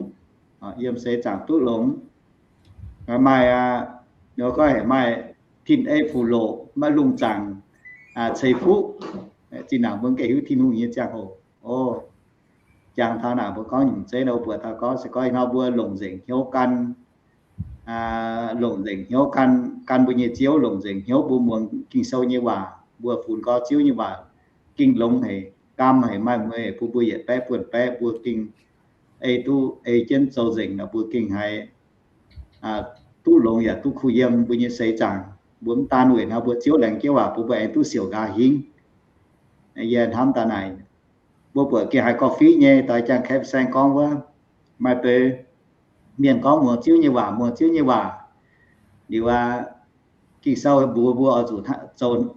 yiem seix zaangc duqv longx. Maaih, gorngv maaih tin-ei fuqv-loqc, maaih lungh zaangc ceix fuqv, zinh ndaangc mbuo gengh hiuv Tin-Hungh nyei ziangh hoc. O, jangx taux naaic mbuo gorngv nyungc zeiv nor, mbuo buatc taux gorngv se gorngv ih hnoi mbuo longc nzengc hnyouv gan, longc nzengc hnyouv gan, gan mbuo nyei Ziouv, longc nzengc hnyouv mbuo muangx Ging-Sou nyei waac, mbuo funx gorngv Ziouv nyei waac gengh longx haic, gaam haic, maaih mueiz haic, bun mbuo yietc baeqv buonv baeqv mbuo gengh ei duqv, ei jienv zoux nzengc nor, mbuo gengh haiz duqv longx yaac duqv kuh yiem mbuo nyei seix zaangc. Mbuo mv daan weic hnangv mbuo Ziouv laengz jienv waac bun mbuo aengx duqv siouc nqa'haav hingv. Yie hnamv daaih naaic, mbuo buatc gengh haiz gorqv-fiqv nyei, doix jangx Kemp Saeng gorngv wuov, maaih deix mienh gorngv muangx Ziouv nyei waac, muangx Ziouv nyei waac. Liuz aqv, Ging-Sou mbuox mbuo oix zuqc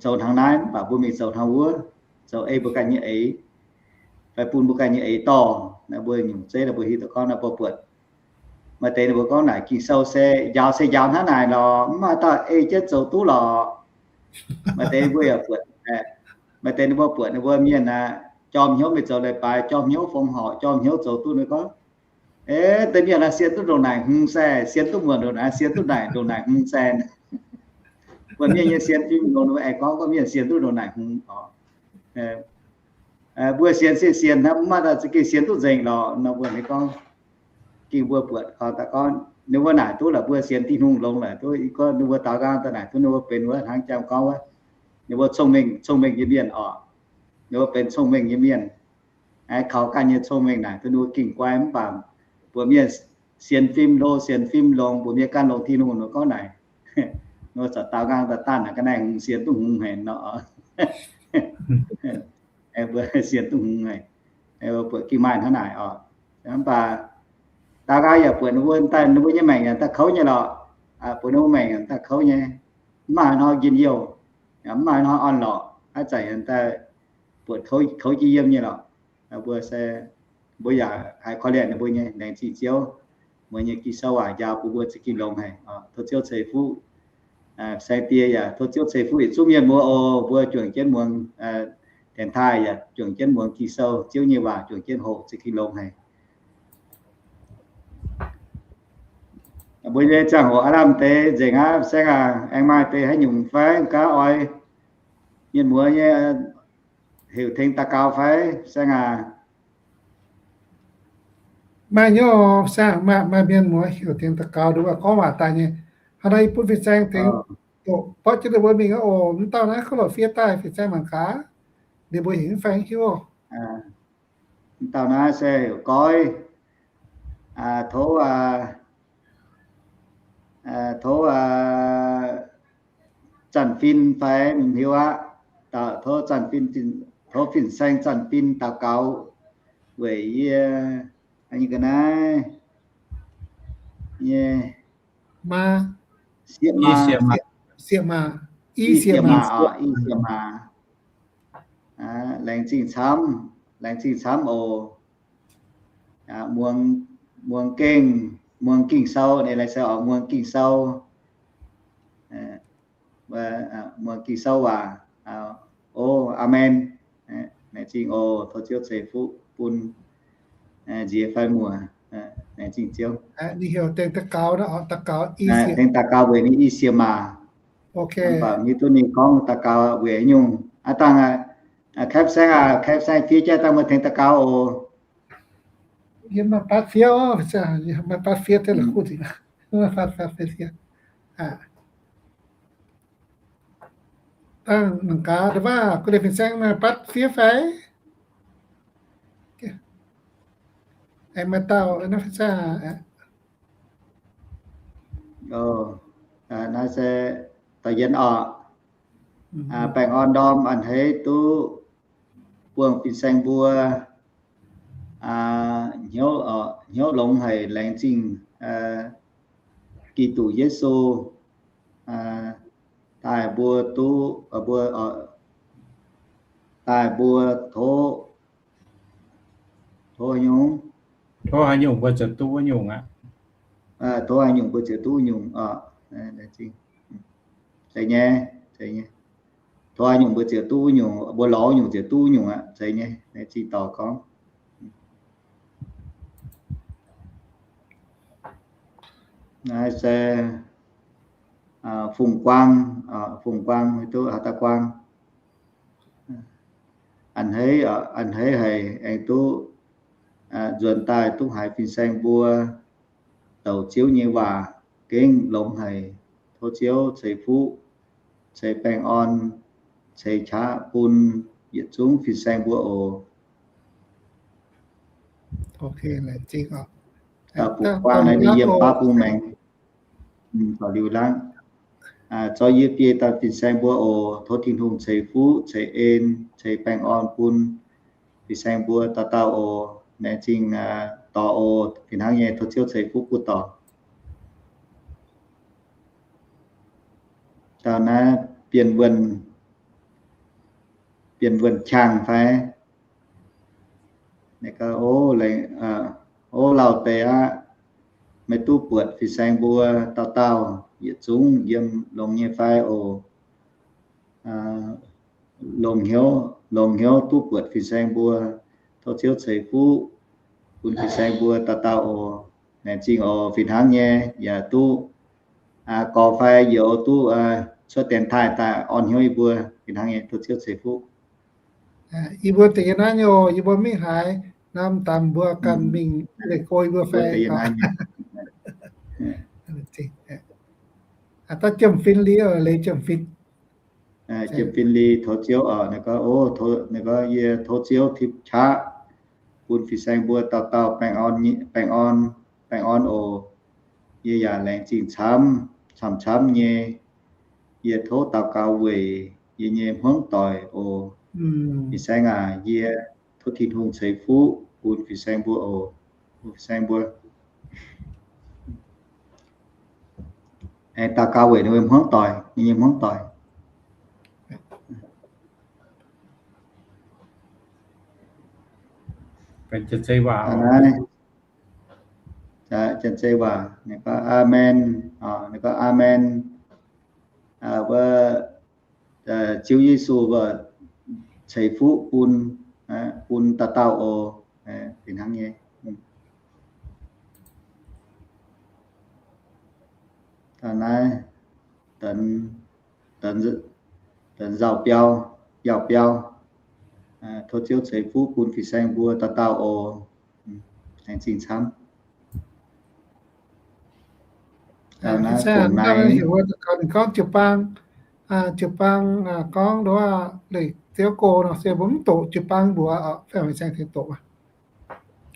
zoux hnangv naaiv, mv baac mbuo mingh zoux hnangv wuov, zoux ei mbuo ganh nyei eix, fai bun mbuo ganh nyei eix dorh. Naaiv mbuo nyungc zeiv naaiv mbuo hiuv duqv gorngv naaiv mbuo buatc maaih deix ninh mbuo gorngv naaic Ging-Sou se njaaux se njaaux hnangv naaic lorqc, mv maaih dauh ei jienv zoux duqv lorqc. Maaih deix ninh mbuo yaac buatc, maaih deix ninh mbuo buatc ninh mbuo mienh aqv, jorm hnyouv mingh zoux leiz-baaix, jorm hnyouv fongc horc, jorm hnyouv zoux duqv, ninh gorngv, e, deix mienh naaiv sienx duqv ndongc naaic hmz se, sienx duqv muonc ndongc naaic, sienx duqv naaic ndongc naaic hmz se. Buatc mienh nyei sienx fim longx, ninh mbuo aengx gorngv gorngv mienh sienx duqv ndongc naaic hmz oc. Mbuo sienx se sienx hnangv, mv maaih dauh za'gengh sienx duqv nzengc lorqc nor, mbuo maiv gorngv. Gengh mbuo buatc daaih gorngv ninh mbuo naaic duqv lorqc, mbuo sienx Tin-Hungh longx lorqc, duqv gorngv ninh mbuo daaux nqaang daaih naaic duqv ninh mbuo benx wuov hnangv jangx gorngv wuov, ninh mbuo cong-mengh, cong-mengh nyei mienh oc. Ninh mbuo benx cong-mengh nyei mienh, kaux ganh nyei cong-mengh naaic duqv ninh mbuo gengh guai. Mv baac mbuo mienh sienx fim hlo, sienx fim longx, mbuo mienh ganh longx Tin-Hungh nor gorngv naaic, ninh mbuo corc daaux nqaang daaih dangh naaic ga'naaiv hmz, sienx duqv hmz haic nor. Mbuo sienx duqv hmz haic, buatc gengh maaih hnangv naaic oc. Mv baac daaux nqaang yaac buatc ninh mbuo daaih, ninh mbuo nyei maengc yaac daaih kouv nyei lorqc. Buatc ninh mbuo maengc yaac daaih kouv nyei, mv maaih hnoi njien-youh, mv maaih hnoi orn-lorqc, haaix zanc yaac daaih buatc kouv, kouv jiex yiem nyei lorqc. Mbuo se, mbuo yaac haiz korv-lienh ninh mbuo nyei. Laengz zingh Ziouv, mbuo nyei Ging-Sou waac njaaux bun mbuo za'gengh longx haic. Tov Ziouv ceix fuqv saeng-die yaac tov Ziouv ceix fuqv yietc zungv mienh muoz oc. Mbuo juangc jienv muangx, dienx taaih yaac juangc jienv muangx Ging-Sou, Ziouv nyei waac juangc jienv hoqc za'gengh longx haic. Mbuo nyei ziangh hoc aav lamh deix nzengc aqv. Saeng aac, aengx maaih deix haaix nyungc fai gaav oix mienh muoz nyei heuc tengx daux gaux fai? Saeng aac. Maaih nyei, Saeng, maaih mienh muoz heuc tengx daux gaux, nduov gorngv waac daaih nyei. Hnangv naaiv yie bun Fin-Saeng tengx doqc borqv jienv ninh mbuo mingh oc. Mv dauh naaiv kov lorqc fiev daaih, Fin-Saeng mangc gaax, ninh mbuo heuc mv fai hiuv. Mv dauh naaiv se heuc Goiv, tov, tov Zanc Fin fai mv hiuv aqv. Tov Zanc Fin, tov Fin-Saeng Zanc Fin daux gaux weic yie, yie ga'naaiv nyei maa, sieqv maa, sieqv maa, i sieqv maa, i sieqv maa. Laengz zingh camv, laengz zingh camv oc. Muangx, muangx gengh, muangx Ging-Sou, ninh laengz se oc, muangx Ging-Sou, muangx Ging-Sou waac. O, aamen. Laengz zingh oc. Tov Ziouv ceix fuqv bun nziex fai muoc. Laengz zingh Ziouv. Ninh heuc tengx daux gaux, daux gaux, tengx daux gaux weic ninh i siec maac. Mv baac mv hiuv duqv ninh gorngv daux gaux weic haaix nyungc. Aav dangh Kepv Saengv aac, Kepv Saengv fiev jaav dangh meih tengx daux gaux oc. Yie maaih batv fiev, maaih batv fiev, dangh mangc gaax, gu'nyuoz fin-saeng maaih batv fiev fai? Aengx maaih dauh, naaiv se dauh yien oc. Baengh orn ndorm a'hneiv duqv buangh fin-saeng mbuo hnyouv longx haic, laengz zingh Giduc Yesu daaih mbuo duqv, mbuo daaih mbuo tov, tov haaix nyungc, tov haaix nyungc mbuo ziouc duqv wuov nyungc aqv. Tov haaix nyungc mbuo ziouc duqv wuov nyungc oc. Zeiz nyei, zeiz nyei. Tov haaix nyungc mbuo ziouc duqv wuov nyungc, mbuo lorz wuov nyungc ziouc duqv wuov nyungc aqv. Zeiz nyei, laengz zingh dorh gorngv. Naaiv se Fungx Guang, Fungx Guang, duqv haaix dauh Guang. A'hneiv, a'hneiv haic aengx duqv nzuonx daaih duqv haiz fin-saeng mbuo douc Ziouv nyei waac gengh longx haic. Tov Ziouv ceix fuqv, ceix baengh orn, ceix qaqv bun yietc zungv fin-saeng mbuo oc. Dauh Fungx Guang naaiv ninh yiem baav bung maengx. Liuz laangv, zoux yie biei dauh fin-saeng mbuo oc. Tov Tin-Hungh ceix fuqv, ceix en, ceix baengh orn bun fin-saeng mbuo dauh dauh oc. Laengz zingh dorh oc. Fih hnangv nyei, tov Ziouv ceix fuqv bun dorh. Dauh naaiv Bienh Wuonh, Bienh Wuonh Qang fai? O, lauh deix aqv. Meih duqv buatc fin-saeng mbuo dauh dauh yietc zungv yiem longx nyei fai oc? Longx hnyouv, longx hnyouv duqv buatc fin-saeng mbuo. Tov Ziouv ceix fuqv bun fin-saeng mbuo dauh dauh oc. Laengz zingh oc. Fih hnangv nyei, yaac duqv gorx fai youz duqv cuotv dienx taaih daaih orn hnyouv yie mbuo. Fih hnangv nyei, tov Ziouv ceix fuqv. Yie mbuo deix yie naaiv nyei oc, yie mbuo mingh haaix, naaiv daaih mbuo ganh mingh leih go yie mbuo fai? Daaih jiem-fin liuz, leiz jiem-fin. Jiem-fin liuz, tov Ziouv oc. Ninh gorngv, ninh gorngv, yie tov Ziouv tipv qaqv bun fin-saeng mbuo dauh dauh baengh orn, baengh orn, baengh orn oc. Yie yaac laengz zingh camv, camv-camv nyei. Yie tov daux gaux weic yie nyei hmuangv doic oc. Fin-saeng aac, yie tov Tin-Hungh ceix fuqv bun fin-saeng mbuo oc. Bun fin-saeng mbuo aengx daux gaux weic ninh nyei hmuangv doic, ninh nyei hmuangv doic. Naaiv, Janx-Zei waac, ninh gorngv Aamen, ninh gorngv Aamen. Wuov Ziouv Yesu ceix fuqv bun, bun dauh dauh oc. Fih hnangv nyei. Naaiv, Danx Nzauh Biauv, Yauh Biauv, tov Ziouv ceix fuqv bun fin-saeng mbuo dauh dauh oc. Laengz zingh camv. Gorngv jiu-baang, jiu-baang gorngv nduov leih Ziouv go nor, se mbuo mv doqc jiu-baang mbuox, fai fin-saeng tengx doqc.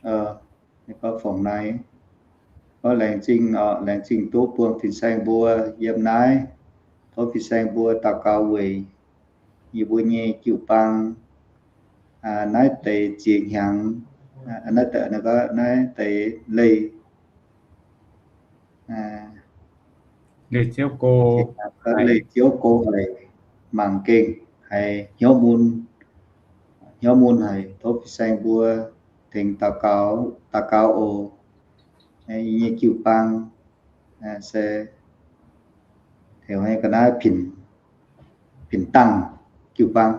Gorngv fongc naaiv, gorngv laengz zingh, laengz zingh duqv buangh fin-saeng mbuo yiem naaiv. Tov fin-saeng mbuo daux gaux weic yie mbuo nyei jiu-baang, naaiv deix ziex hnyangx, naaiv deix, naaiv deix leih, leih Ziouv go haic, mangc gengh haiz hnyouv mun, hnyouv mun haic. Tov fin-saeng mbuo tengx daux gaux, daux gaux oc. Yie nyei jiu-baang se heuc ga'naaiv Pin, Pin Dangh jiu-baang.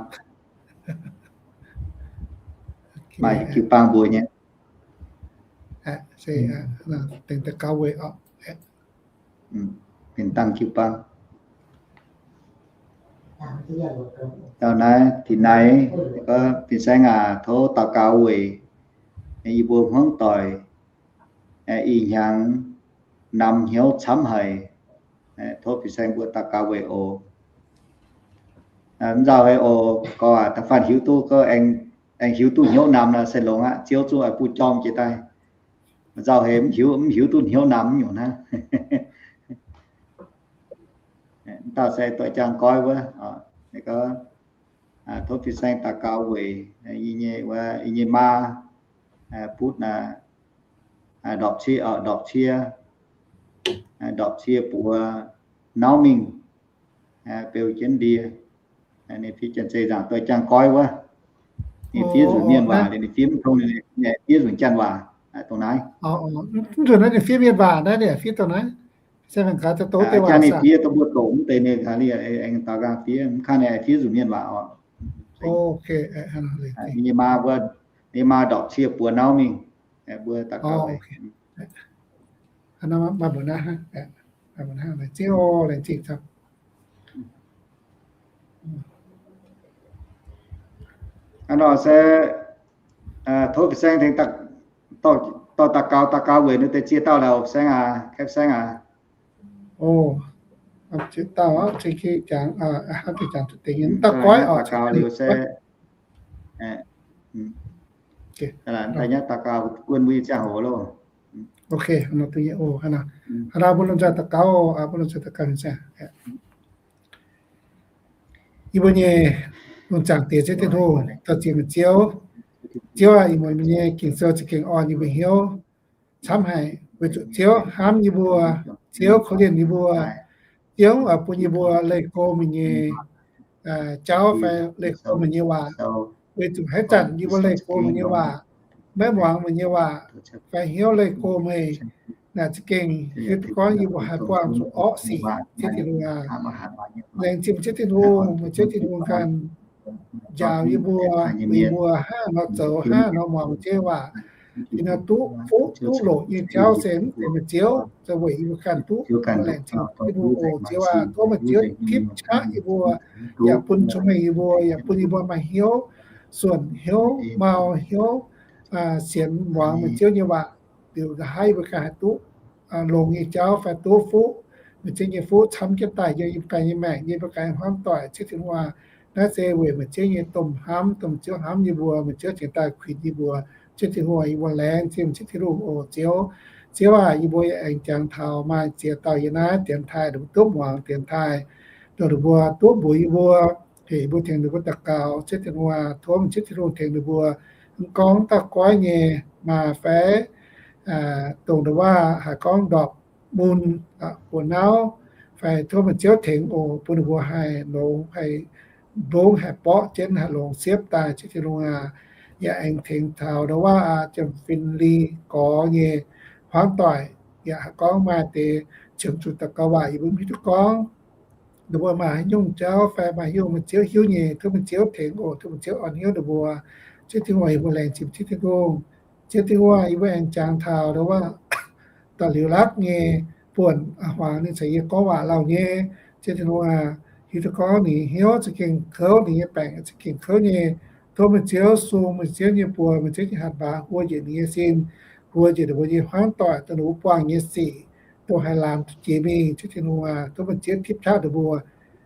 Maaih jiu-baang mbuo nyei. Se dengx daux gaux weic oc. Benx dangh jiu-baang. Dauh naaiv tin naaiv, fin-saeng aac, tov daux gaux weic yie mbuo hmuangv doic ih hnyangx namx hnyouv camv haic. Tov fin-saeng mbuo daux gaux weic oc. Mv nzauh haic oc, gorx aac, da'faanh hiuv duqv, aengx hiuv duqv hnyouv namx nor se longx aqv. Ziouv zungv oix bun jorm jiex daaih. Nzauh haic, mv hiuv, mv hiuv duqv hnyouv namx nyungc hnangv. Dauh se doic jaang goiv wuov, tov fin-saeng daux gaux weic yie nyei, yie nyei maa, butv naaiv, ndorpc cie, ndorpc cie, ndorpc cie buoz nauv mingh, beu jienv ndie. Ninh fiev janx-zei nzaangc doic jaang goiv wuov. Ninh fiev nzunc mienh waac, ninh fiev mv tong, ninh fiev nzunc janx waac, dongh naaiv. Mv nzunc naaiv ninh fiev mienh waac naaiv, ninh fiev dongh naaiv. Ninh fiev dongh mbuo doqc mv deix, ninh aengx daux nqaang fiev, mv kangv ninh fiev nzunc mienh waac oc. Ninh nyei maa mbuo, ninh nyei maa ndorpc cie buoz nauv mingh, mbuo daux gaux. Hnangv nor se tov fin-saeng tengx dorh daux gaux, daux gaux weic ninh deix ziex dauh lorqc, fin-saeng aac, kaeqv fin-saeng aac. Ziex dauh, jangx, hnangv deix jangx deix nyei, dauh goiv oc, daux gaux liuz se daux gaux guon mbuo nyei ziangh hoc loh. Hnangv nor, mbuo lomh nzoih daux gaux, mbuo lomh nzoih daux gaux. Yie mbuo nyei lungh zaangc Diex Ziouv Tin-Hungh, dorh ziex meih Ziouv. Ziouv aac, ih muonz meih nyei Ging-Sou za'gengh orn yie mbuo hnyouv camv haic, weic zuqc Ziouv hnamv yie mbuo, Ziouv korv-lienh yie mbuo, Ziouv oix bun yie mbuo leih go meih nyei jauv fai leih go meih nyei waac. Weic zuqc haaix zanc yie mbuo leih go meih nyei waac, maiv muangx meih nyei waac, fai hnyouv leih go meih, naaic za'gengh hiuv duqv gorngv yie mbuo haih buangh zuqc orqv sic, Ziouv Tin-Hungh aac. Laengz zingh Ziouv Tin-Hungh, meih Ziouv Tin-Hungh ganh njaaux yie mbuo, meih mbuo hnangv nor zoux, hnangv nor muangx Ziouv waac, yie nor duqv fuqv duqv longc nyei jauv se mv zeiz meih Ziouv, zoux weic yie mbuo ganh duqv. Laengz zingh Tin-Hungh oc. Ziouv aac, tov meih Ziouv tipv qaqv yie mbuo, yaac bun cong-mengh yie mbuo, yaac bun yie mbuo maaih hnyouv suonc, hnyouv mau, hnyouv sienx muangx meih Ziouv nyei waac, liuz nqa'haav yie mbuo ganh haih duqv longx nyei jauv fai duqv fuqv meih Ziouv nyei fuqv camv jienv daaih yiem yie mbuo ganh nyei maengc, yiem yie mbuo ganh nyei hmuangv doic, Ziouv Tin-Hungh aac. Naaiv se weic meih Ziouv nyei domh hnamv, dongh meih Ziouv hnamv yie mbuo, meih Ziouv cingx daaih kuinx yie mbuo. Ziouv Tin-Hungh aac, yie mbuo laengz zingh meih Ziouv Tin-Hungh oc Ziouv. Ziouv aac, yie mbuo yaac aengx jangx taux maaih ziex dauh yiem naaiv dienx taaih, ninh mbuo duqv muangx dienx taaih, dongh ninh mbuo duqv mbuox yie mbuo, heuc yie mbuo tengx ninh mbuo daux gaux. Ziouv Tin-Hungh aac, tov meih Ziouv Tin-Hungh tengx ninh mbuo, mv gorngv dauh goiv nyei maa fai dongh ndongc waac haih gorngv ndorpc mun, buoz nauv, fai tov meih Ziouv tengx oc, bun ninh mbuo haih longx, haih mbongv, haih borqv jienv, haih longx siepv daaih. Ziouv Tin-Hungh aac, yaac aengx tengx taux ndongc waac aac, Janx-Fin Lingh gorx nyei hmuangv doic, yaac haih gorngv maaih deix qiemx zuqc daux gaux waac yie mbuo mv hiuv duqv gorngv. Ninh mbuo maaih haaix nyungc jauv fai maaih haaix nyungc meih Ziouv hiuv nyei, tov meih Ziouv tengx oc. Tov meih Ziouv orn hnyouv ninh mbuo. Ziouv Tin-Hungh, yie mbuo laengz zingh Ziouv Tin-Hungh. Ziouv Tin-Hungh, yie mbuo aengx jangx taux ndongc waac da'liuz lakv nyei buonc, hmuangx ninh caux yie gorngv waac lauh nyei. Ziouv Tin-Hungh aac, hiuv duqv gorngv ninh hnyouv za'gengh kouv, ninh nyei baengc za'gengh kouv nyei. Tov meih Ziouv sung, meih Ziouv nyei buoz, meih Ziouv nyei hatc maaz huo njiec ninh nyei sin, huo njiec ninh mbuo nyei hmuangv doic, dongh ninh mbuo buangh nyei sic, dongh haih laamc jiex mingh. Ziouv Tin-Hungh aac, tov meih Ziouv tipv qaqv ninh mbuo.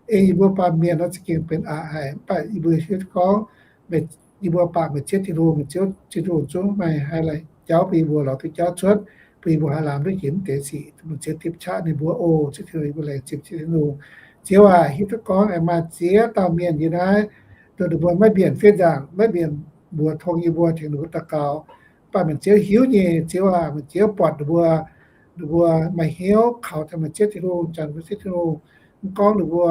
Ei yie mbuo baamh mienh nor za'gengh benx aqc haic, mv baac yie mbuo hiuv duqv gorngv yie mbuo baac meih Ziouv Tin-Hungh, meih Ziouv Tin-Hungh zungv maaih haaix laanh jauv bun yie mbuo lorz duqv jauv cuotv, bun yie mbuo haih laamc duqv jiex mv deix sic. Meih Ziouv tipv qaqv ninh mbuo oc. Ziouv Tin-Hungh, yie mbuo laengz zingh Ziouv Tin-Hungh. Ziouv aac, hiuv duqv gorngv aengx maaih ziex dauh mienh yiem naaiv, dongh ninh mbuo maiv mbienc fiev nzaangc, maiv mbienc mbuox tong yie mbuo tengx ninh mbuo daux gaux. Mv baac meih Ziouv hiuv nyei, Ziouv aac, meih Ziouv buatc ninh mbuo, ninh mbuo maaih hnyouv kaux taux meih Ziouv Tin-Hungh, janx meih Ziouv Tin-Hungh. Mv gorngv ninh mbuo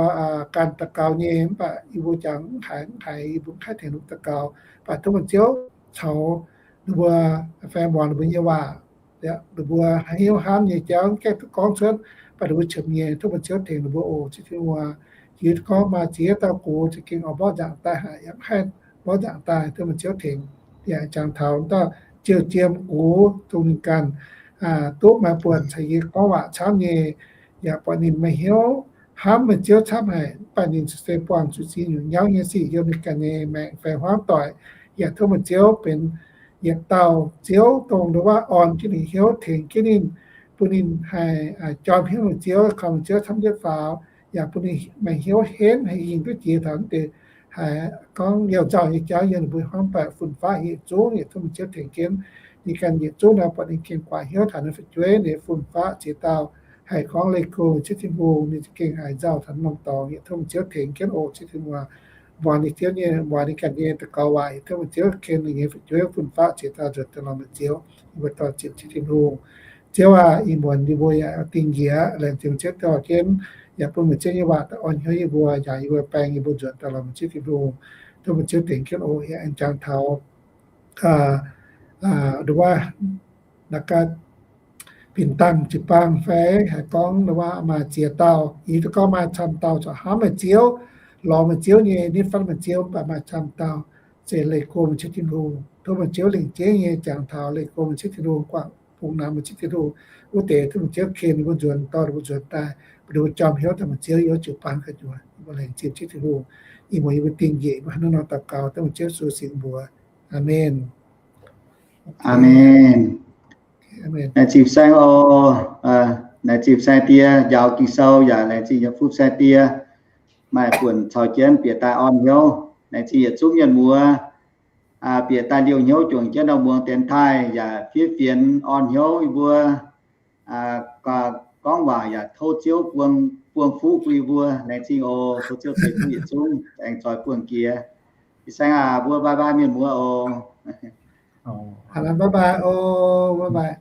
ganh daux gaux nyei, mv baac yie mbuo jangx mv haiz, mv haiz, yie mbuo mv haih tengx ninh mbuo daux gaux. Mv baac tov meih Ziouv caux ninh mbuo fai muangx ninh mbuo nyei waac, ninh mbuo haaix hnyouv hnamv nyei jauv mv gaengh duqv gorngv cuotv, mv baac ninh mbuo qiemx nyei, tov meih Ziouv tengx ninh mbuo oc. Ziouv Tin-Hungh aac, hiuv duqv gorngv maaih ziex dauh gox za'gengh oix mborqv nzaangc daaih haic, yaac mv haih mborqv nzaangc daaih, tov meih Ziouv tengx. Yaac jangx taux dauh ziouc jiem gux dongh ninh ganh duqv maaih buonc caux yie gorngv waac camv nyei, yaac buatc ninh maaih hnyouv hnamv meih Ziouv camv haic, mv baac ninh se buangh zuqc ziex nyungc nyauv nyei sic yiem ninh ganh nyei maengc fai hmuangv doic. Yaac tov meih Ziouv benx yietc dauh Ziouv dongh ndongc wuov orn jienv ninh hnyouv, tengx jienv ninh, bun ninh haih jorm hnyouv meih Ziouv, koi meih Ziouv camv jienv faaux, yaac bun ninh maaih hnyouv henv haih yingh duqv jiex taux naaiv deix haiz gorngv liouh nzauh nyei jauv yiem ninh mbuo hmuangv doic fun-faqv yietc zungv. Yaac tov meih Ziouv tengx jienv ninh ganh yietc zungv nor, buatc ninh gengh guaax hnyouv taux ninh fu'jueiv, ninh nyei fun-faqv ziex dauh haih gorngv leih go meih Ziouv Tin-Hungh, ninh za'gengh haiz nzauh taux norm dorngx. Yaac tov meih Ziouv tengx jienv oc, Ziouv Tin-Hungh, muangx ninh Ziouv nyei, muangx ninh ganh nyei daux gaux waac. Yaac tov meih Ziouv ken ninh nyei fu'jueiv fun-faqv ziex dauh nzuonx daaih lorz meih Ziouv, yie mbuo dorh ziepc Ziouv Tin-Hungh. Ziouv aac, ih muonz yie mbuo yaac dingh njiec, laengz zingh meih Ziouv dorh jienv, yaac bun meih Ziouv nyei waac daaih orn hnyouv yie mbuo, yaac yie mbuo baeng yie mbuo nzuonx daaih lorz meih Ziouv Tin-Hungh. Tov meih Ziouv tengx jienv oc. Yaac aengx jangx taux ndongc wuov naaiv gaax, binh dangh jiu-baang fai haiz gorngv ndongc wuov maaih ziex dauh, yie duqv gorngv maaih camv dauh corc hnamv meih Ziouv, lorz meih Ziouv nyei, nitv fatv meih Ziouv, mv baac maaih camv dauh se leih go meih Ziouv Tin-Hungh. Tov meih Ziouv lengc jeiv nyei jangx taux leih go meih Ziouv Tin-Hungh, guangc bungx namx meih Ziouv Tin-Hungh wuov deix. Tov meih Ziouv ken ninh mbuo nzuonx, dorh ninh mbuo nzuonx daaih, bun ninh mbuo jorm hnyouv daaih meih Ziouv yiem jiu-baang gu'nyuoz. Yie mbuo laengz zingh Ziouv Tin-Hungh. Ih muonz yie mbuo dingh njiec, yie mbuo hnangv naaiv nor daux gaux dengv meih Ziouv Yesu singx mbuox. Aamen. Aamen. Laengz zingh saeng oc. Laengz zingh saeng die njaaux Ging-Sou yaac laengz zingh yiem fuqv saeng die maaih buonc caux jienv bieqc daaih orn hnyouv. Laengz zingh yietc zungv mienh muoz bieqc daaih liouh hnyouv juangc jienv nor muangx dienx taaih yaac fiev fienx orn hnyouv yie mbuo gorngv waac yaac tov Ziouv buang, buang fuqv bun yie mbuo. Laengz zingh oc. Tov Ziouv ceix fuqv yietc zungv aengx zoix buangh jiex. Ih saeng aac, mbuo bye bye mienh muoz oc. Bye bye oc, bye bye.